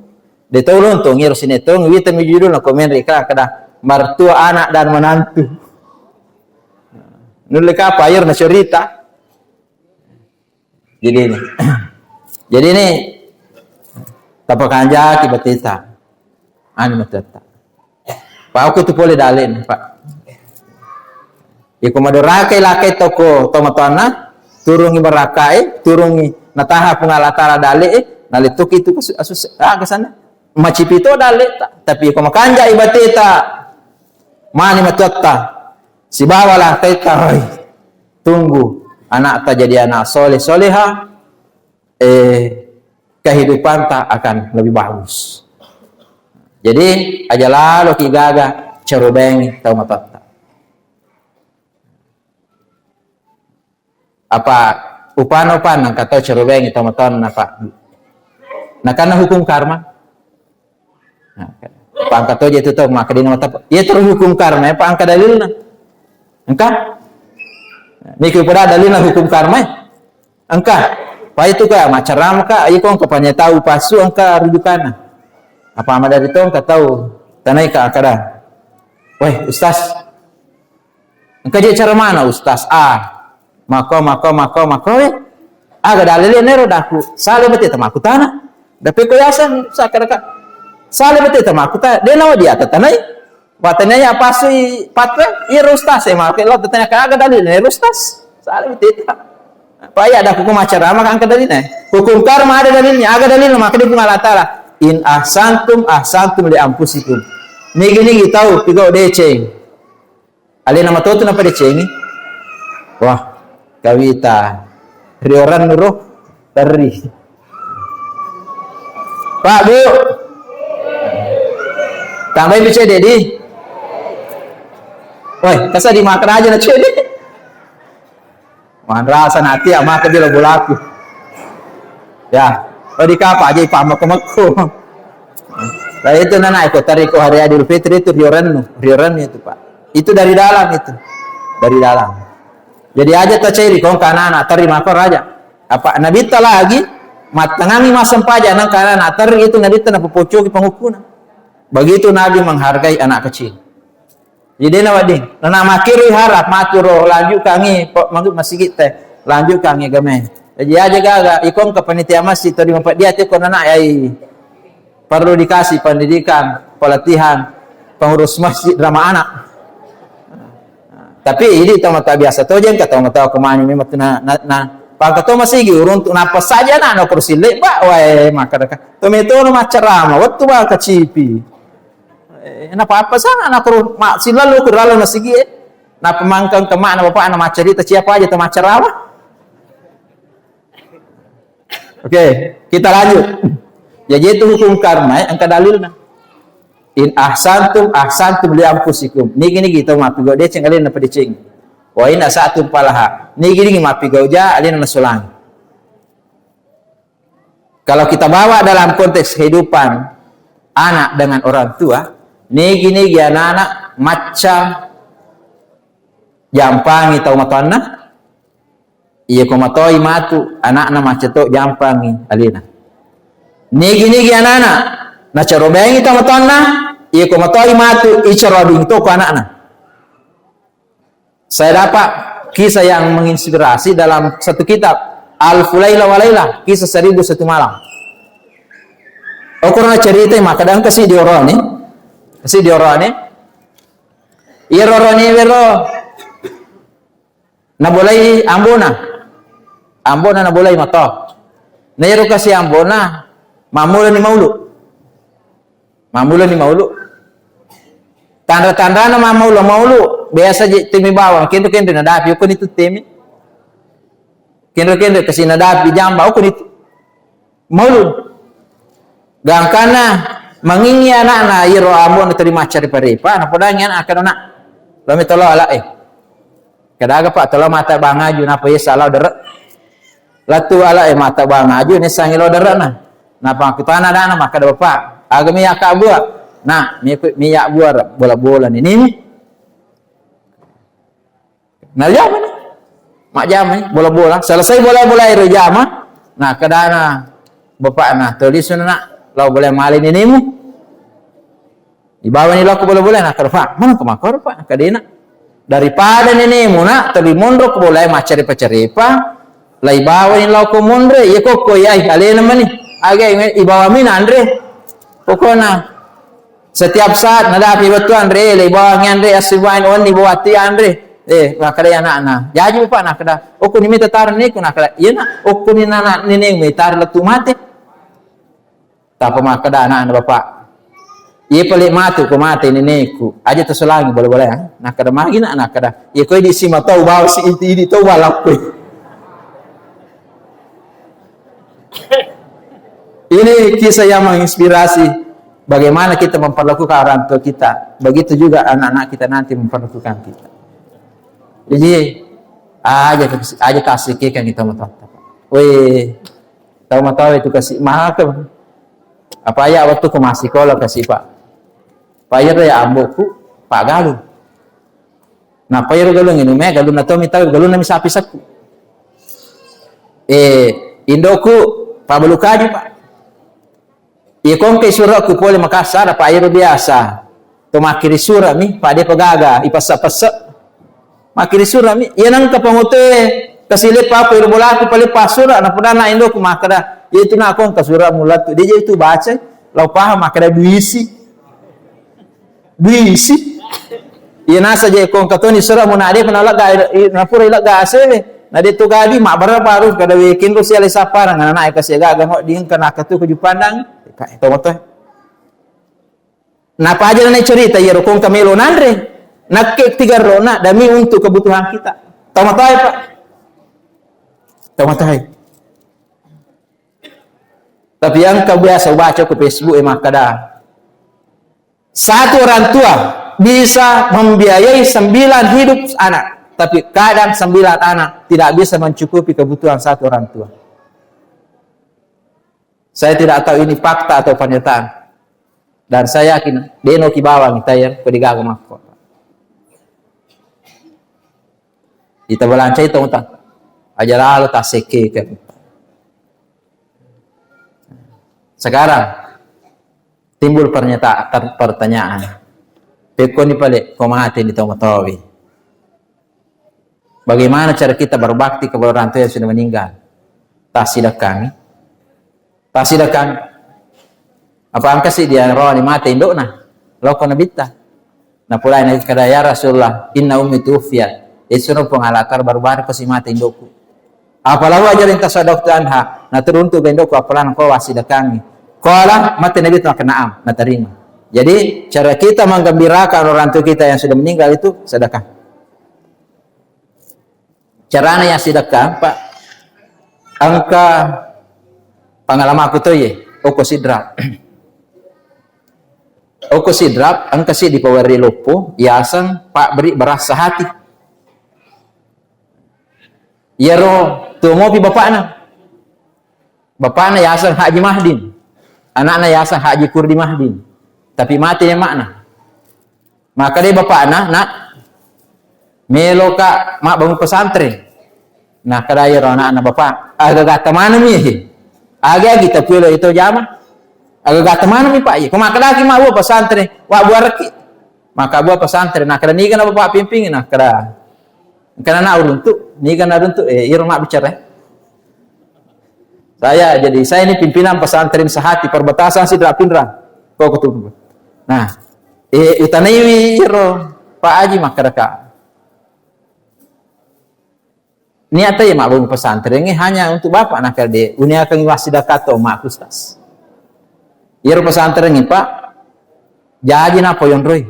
De tau lontong iyaro sinetron, wita mi judulna, komen ri ka kada, Mertua Anak dan Menantu. Nulle kapa iyaro na cerita. Jadi ini. Jadi ini tapakanjaki bateta. Anu matetta. Pau ko tu pole dalle'na, Pak. Iko madorakai lakai toko tomatoanna, turungi barakae, turungi nataha Puang Allah Taala dalle'e, nalittuki tu kasu-, asus-, aga sana. Macipito dalle'ta, tapi iko makanjai bateta, mani matuatta, sibawa lakaita, hoi, tunggu anakta jadi anak soleh soleha, eh, kehidupanta akan lebih bagus. Jadi, aja laloki gaga carubengi tau matoatta. Apa upana-upana engka tau carubengi tau matoanna, Pak? Nakanna hukum karma. Nah, pangka toje tu tau makkedina mata. Iya terus hukum karma, ya, pangka dalilna. Engka? Niki pada dalilna hukum karma, ya? Engka. Pai tu ka macarama ka, iko engka panya tau pasu engka rujukanna. Apa madari to engka tau tanai ka kada. Weh, Ustaz. Engka je cara mana, Ustaz? Ah, mako, mako, mako, mako, eh. Aga dalil nero daku. Sale bete tamaku tana. Dape ko yaseng sakadaka. Sale bete tamaku ta. De nawa dia tatanai. Watanya ya pasui patwe, iro Ustaz e, maka lo tanya ka aga dalil ne Ustaz. Sale bete ta. Apa ya ada hukum acara maka angka dalil ne. Hukum karma ada dalilnya, aga dalil maka di Puang Allah Taala. In ahsantum ahsantum li anfusikum. Nigi-nigi tau pigau deceng. Alena matotu napadecengi. Wah, kawita. Rioran nuro terri. Pak, Bu. Tambahi cedde di. Woi, kasa di makan aja na cedde. Manrasa nanti ama ke bilo bolaku. Ya, oh di kapa aja ipamako-mako. Lah itu nana iko tari ko hari Idul Fitri itu riorennu, riorennu itu, Pak. Itu dari dalam itu. Dari dalam. Jadi aja taceri kong kanana tari mako raja. Apa Nabi ta lagi mattangami massempajang nang kanana tari itu Nabi ta napopocoki pangukuna. Begitu Nabi menghargai anak kecil. Jadi dena wedding. Nana makkiri harap matu ro lanjutkangi po-, manggu masigi te. Lanjutkangi game. Jadi aja gaga ikong ke panitia masjid tadi mempediati ko nana ai perlu dikasih pendidikan, pelatihan pengurus masjid drama anak. Tapi ini tau mata biasa to jeng kata mata kemani memang tu na na, na pangka to masigi uruntu napa saja na no kursi leba wae maka deka. To metono maccarama wettu ba kacipi. Eh, napa-apa sana anak ro ma silalu ku dalam masigi eh. Napa mangkang kemana bapak nama cerita siapa aja to maccarama. Oke, kita lanjut. Jadi itu hukum karma ya, engka dalilna. In ahsantum ahsantum li anfusikum. Nigi-nigi tau mappigau deceng alena napadeceng. Wa in asatum falaha. Nigi-nigi mappigau ja alena nasulang. Kalau kita bawa dalam konteks kehidupan anak dengan orang tua, nigi-nigi anak-anak macca jampangi tau matoanna, iya ko matoi matu anakna macca to jampangi alena. Nigi-nigi anana nacarobengi tau matoanna, iya ko matoi matu icarobing to ko anakna. Saya dapat kisah yang menginspirasi dalam satu kitab, Alfu Laila wa Laila, Kisah Seribu Satu Malam. Okorona cerita maka dan kasi dioroni, kasi dioroni. Iya roroni wero nabolai ambona. Ambona nabolai mato. Na iyaro kasi ambona mammulani maulu. Mammulani maulu. Tanra-tanrana mammaulu-maulu biasa je temi bawang kenro-kenro nadapi okoni tu temi. Kenro-kenro kasi nadapi jamba okoni tu. Maulu. Gangkanna mangingi anakna iyaro ambona tadi maccari parepa napodangi anak akkanna. Lami tolo ala eh. Kadaga Pak tolo mata bangaju napa yesa lao dere. Latu ala eh mata bangaju ne sangi lao dere na. Napa kutana dana maka bapak. Aga mi aka bua. Nah, mi mi ya bua bola-bola ni ni. Najamani. Majjamai bola-bola. Selesai bola-bola ero jama. Nah, kedana bapakna, "Toli sunana lao bola male nenemu." Ibawani lao ko bola-bola, nah, kada, "Pak, mana ko makoro, Pak?" Nah, kadena. "Daripada nenemu, nak, toli monro ko bola macarepa-carepa, lai bawani lao ko monre, iya kokko, iya, ai, alena mani. Aga ibawami nanre." Pokokna, setiap saat nadapi wettu anre, le bawang anre, assubain onni bawattu anre. Eh, makkeda anakna, "Jaji, Pak," nakkeda, "Okkoni mita tareng neku," nakkeda, "Iya, Nak, okkoni nana neneng mita tareng lettu mate." Tappa makkeda anakna, "Bapak, iya pale matu ko mate nenekku, aja tasolangi bola-bola ya." Nakkeda, "Magi, Nak?" Nakkeda, "Iya koi di simatau bawa si idi tau balakkoi." Ini kisah yang menginspirasi bagaimana kita memperlakukan orang tua kita. Begitu juga anak-anak kita nanti memperlakukan kita. Jadi, aja, aja kasih kita matoatta. Weh, tau matoa itu kasih maka. Apa ya waktu ke masih sekolah kasih, Pak. Pak, iya ya amboku, Pak, galu. Nappa iyaro galung ini, me galunna tommi tau, galunna mi sapi sekku. Eh, indoku, pabbalu kaju, Pak. Iya kongke suratku pole Makassar, Pak, iyaro biasa. To makkiri surat mi, Pak, de pagaga, ipassa-passa. Makkiri surat mi, iya nangka pangote, kasi leppa apa iro bolaku, pale passura, napodana indoku makkeda, iya itu nakong ka surat mulattu, dia itu baca, lau paham makkeda duisi. Duisi. Iya nasa je kong katoni sura muna de na lega, na pura lega asewe. Na de tu gadi mabbara baru kada wekin ro siale sapara ngana na eka siaga gango dingka nakatu ke jupandang. Ka to moto. Napa aja na cerita, iyaro kongka melo nanre, nakke tiga rona demi untuk kebutuhan kita. Tau matai, Pak. Tau matai. Tapi engka biasa baca ke Facebook e makkada, satu orang tua bisa membiayai sembilan hidup anak, tapi kadang sembilan anak tidak bisa mencukupi kebutuhan satu orang tua. Saya tidak tahu ini fakta atau pernyataan. Dan saya yakin, deno ki bawang tayang, ko digaga makko. Ita balancai tong ta. Aja lalo ta sekke kan. Sekarang timbul pernyataan, ter-, pertanyaan. Pekkoni pale ko mate ni tau matowi. Bagaimana cara kita berbakti kepada orang tua yang sudah meninggal? Tassidekkangi. Tassidekkangi. Apa engka si dia rohani mate indokna? Loko nabitta. Napulai na kada, "Ya Rasulullah, inna ummi tuwfiyat." Esso no Puang Allah Ta'ala baru-baru kasi mate indokku. Apala wa ajarin tasadaqtu anha. Naturuntu ga indokku apala ko wassidekkangi. Qala, mate Nabi tu makkeda na'am, naterima. Jadi cara kita menggembirakan orang tua kita yang sudah meninggal itu sedekah. Carana yassidekka, Pak, engka pengalamanku to ye, okko Sidrap. Okko Sidrap, engka si dipawerri loppo, yaseng Pak Beri Berasa Hati. Iyaro tuo mopi bapakna. Bapakna yaseng Haji Mahdin. Anakna yaseng Haji Kurdi Mahdin. Tapi mate makna. Makkeda bapakna, "Nak, meloka mabbangung pesantren." Nakkeda iyaro anakna, "Bapak, aga gatta maneng mi he? Aga kita puelo itu jama? Aga gatta maneng mi, Pak, ye? Ko makkedaki mabbua pesantren, wa buareki." Maka bua pesantren, nakkeda, "Niga na Bapak pimping?" Nakkeda, "Engkana na uruntu, niga na uruntu?" Eh, iro mabbicara. Saya jadi, saya ini pimpinan pesantren Sahati perbatasan Sidrap Pinrang. Koko tu. Nah, eh, utanaiwi iro Pak Haji makkedaka. Niatta ya mabbangung pesantren ini hanya untuk Bapak, nakkeda de, uniakan wassidekka to mak Ustaz. Iro pesantren ini, Pak, jaji na poyonroi.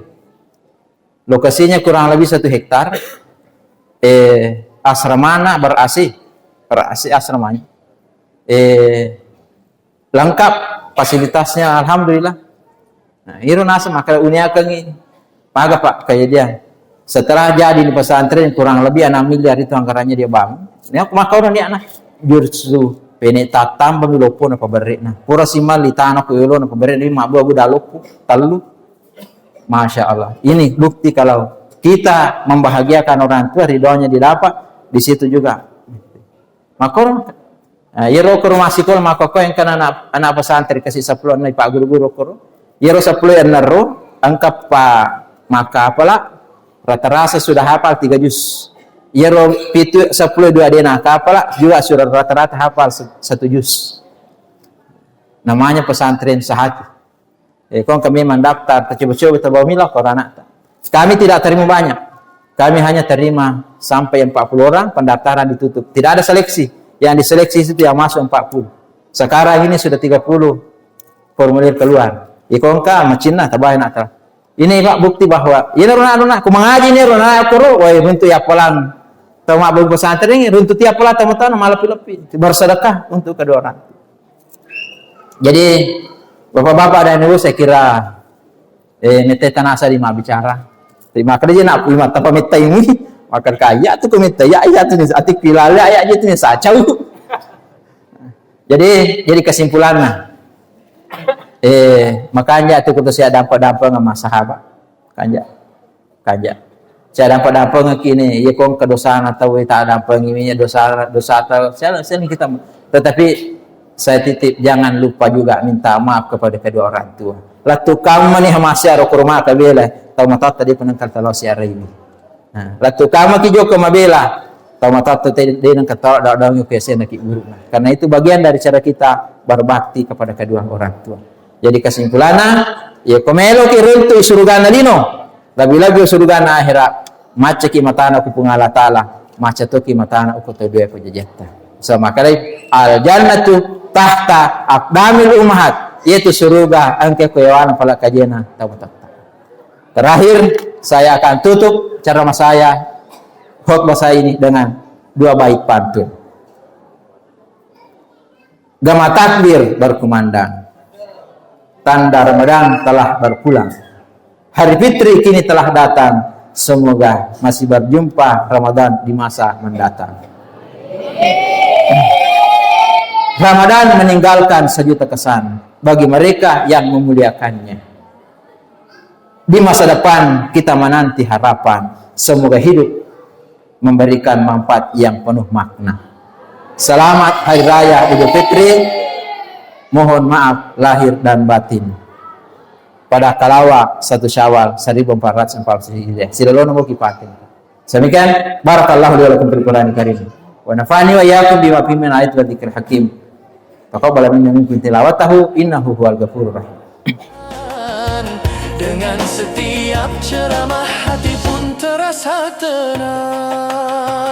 Lokasinya kurang lebih satu hektar. Eh, asramana ber-A C. Ber-A C asramanya. Eh, lengkap fasilitasnya, alhamdulillah. Nah, iro naseng maka uniakengi. Maga, Pak, kejadian. Setelah jadi di pesantren kurang lebih enam miliar itu anggarannya dia bangun. Ini aku maka orang dia nah. Justru pene tatamba mi loppo na paberre na. Pura simalli tanah ku yolo na paberre ni mabbua gu daloppo. Tellu. Masya Allah. Ini bukti kalau kita membahagiakan orang tua, ridhonya didapat di situ juga. Makoro, eh, iyaro ko rumah sekolah makkokko engka anak, anak pesantren kasi seppulo enna pagguru-guru koro. Iyaro seppulo enna ro engka pa makkapala rata-rata sudah hafal tiga juz. Iyaro pitu seppulo dua dena kapala juga sudah rata-rata hafal se-, satu juz. Namanya pesantren Sahati. Eh, kong kami mendaftar, tercoba-coba terbawa mila ke orang anak. Kami tidak terima banyak. Kami hanya terima sampai empat puluh orang, pendaftaran ditutup. Tidak ada seleksi. Yang diseleksi itu yang masuk empat puluh. Sekarang ini sudah tiga puluh formulir keluar. Ikongka macinna tabai nak. Ini, Pak, bukti bahwa ini runa-runa ku mengaji ini runa kuru, wah, runtu ya pelang. Tahu mak pesantren ini runtu tiap pelang tamu-tamu malah lebih-lebih bersedekah untuk kedua orang. Jadi, bapak-bapak dan ibu, saya kira, eh, mete tanasa di mabbicara. Terima kasih nak, lima tanpa metta ini. Makan kaya tu ku metta, ya, ya tu ni, ati pilala, ya, ya tu ni, sacau. Jadi, jadi kesimpulannya, eh, makanya tu kutu saya dampak-dampak sama sahabat. Kanja. Kanja. Saya dampa-dampengekki ni, iya ko engka dosana tau, eh, ta dampengi mi dosa, dosa tau. Saya, saya kita, tetapi saya titip, jangan lupa juga minta maaf kepada kedua orang tua. Lettu kammani hamasiaro ko rumah tabela, tau matatta di penengkal talo siarai ini. Nah, lettu kammaki joko mabela, tau matatta te-, de nengka tau daung-daung ke sena ki burukna. Karena itu bagian dari cara kita berbakti kepada kedua orang tua. Jadi kesimpulannya, ya ko meloki runtu surgana lino, lebih-lebih surgana akhirat, maccaki matana ku Puang Allah Ta'ala, macca toki matana uko tau dua ko jajatta. So, makadai, "Al jannatu tahta aqdamil ummahat." Yaitu suruga engka ko yawana pala kajena tau matatta. Terakhir, saya akan tutup ceramah saya, khutbah saya ini dengan dua bait pantun. Gama takbir berkumandang, tanda Ramadan telah berpulang. Hari Fitri kini telah datang. Semoga masih berjumpa Ramadan di masa mendatang. Ramadan meninggalkan sejuta kesan bagi mereka yang memuliakannya. Di masa depan kita menanti harapan. Semoga hidup memberikan manfaat yang penuh makna. Selamat Hari Raya Idul Fitri. Mohon maaf lahir dan batin. Pada kalawa satu Syawal seribu empat ratus empat puluh Hijriah. Silolona mo kipake. Samikian, barakallahu li wa lakum fil Qur'anil Karim. Wa nafa'ani wa iyyakum bima fihi min ayati wa dzikril hakim. Taqabbal minna minkum tilawatahu innahu huwal ghafurur rahim. Dengan setiap ceramah hati pun terasa tenang.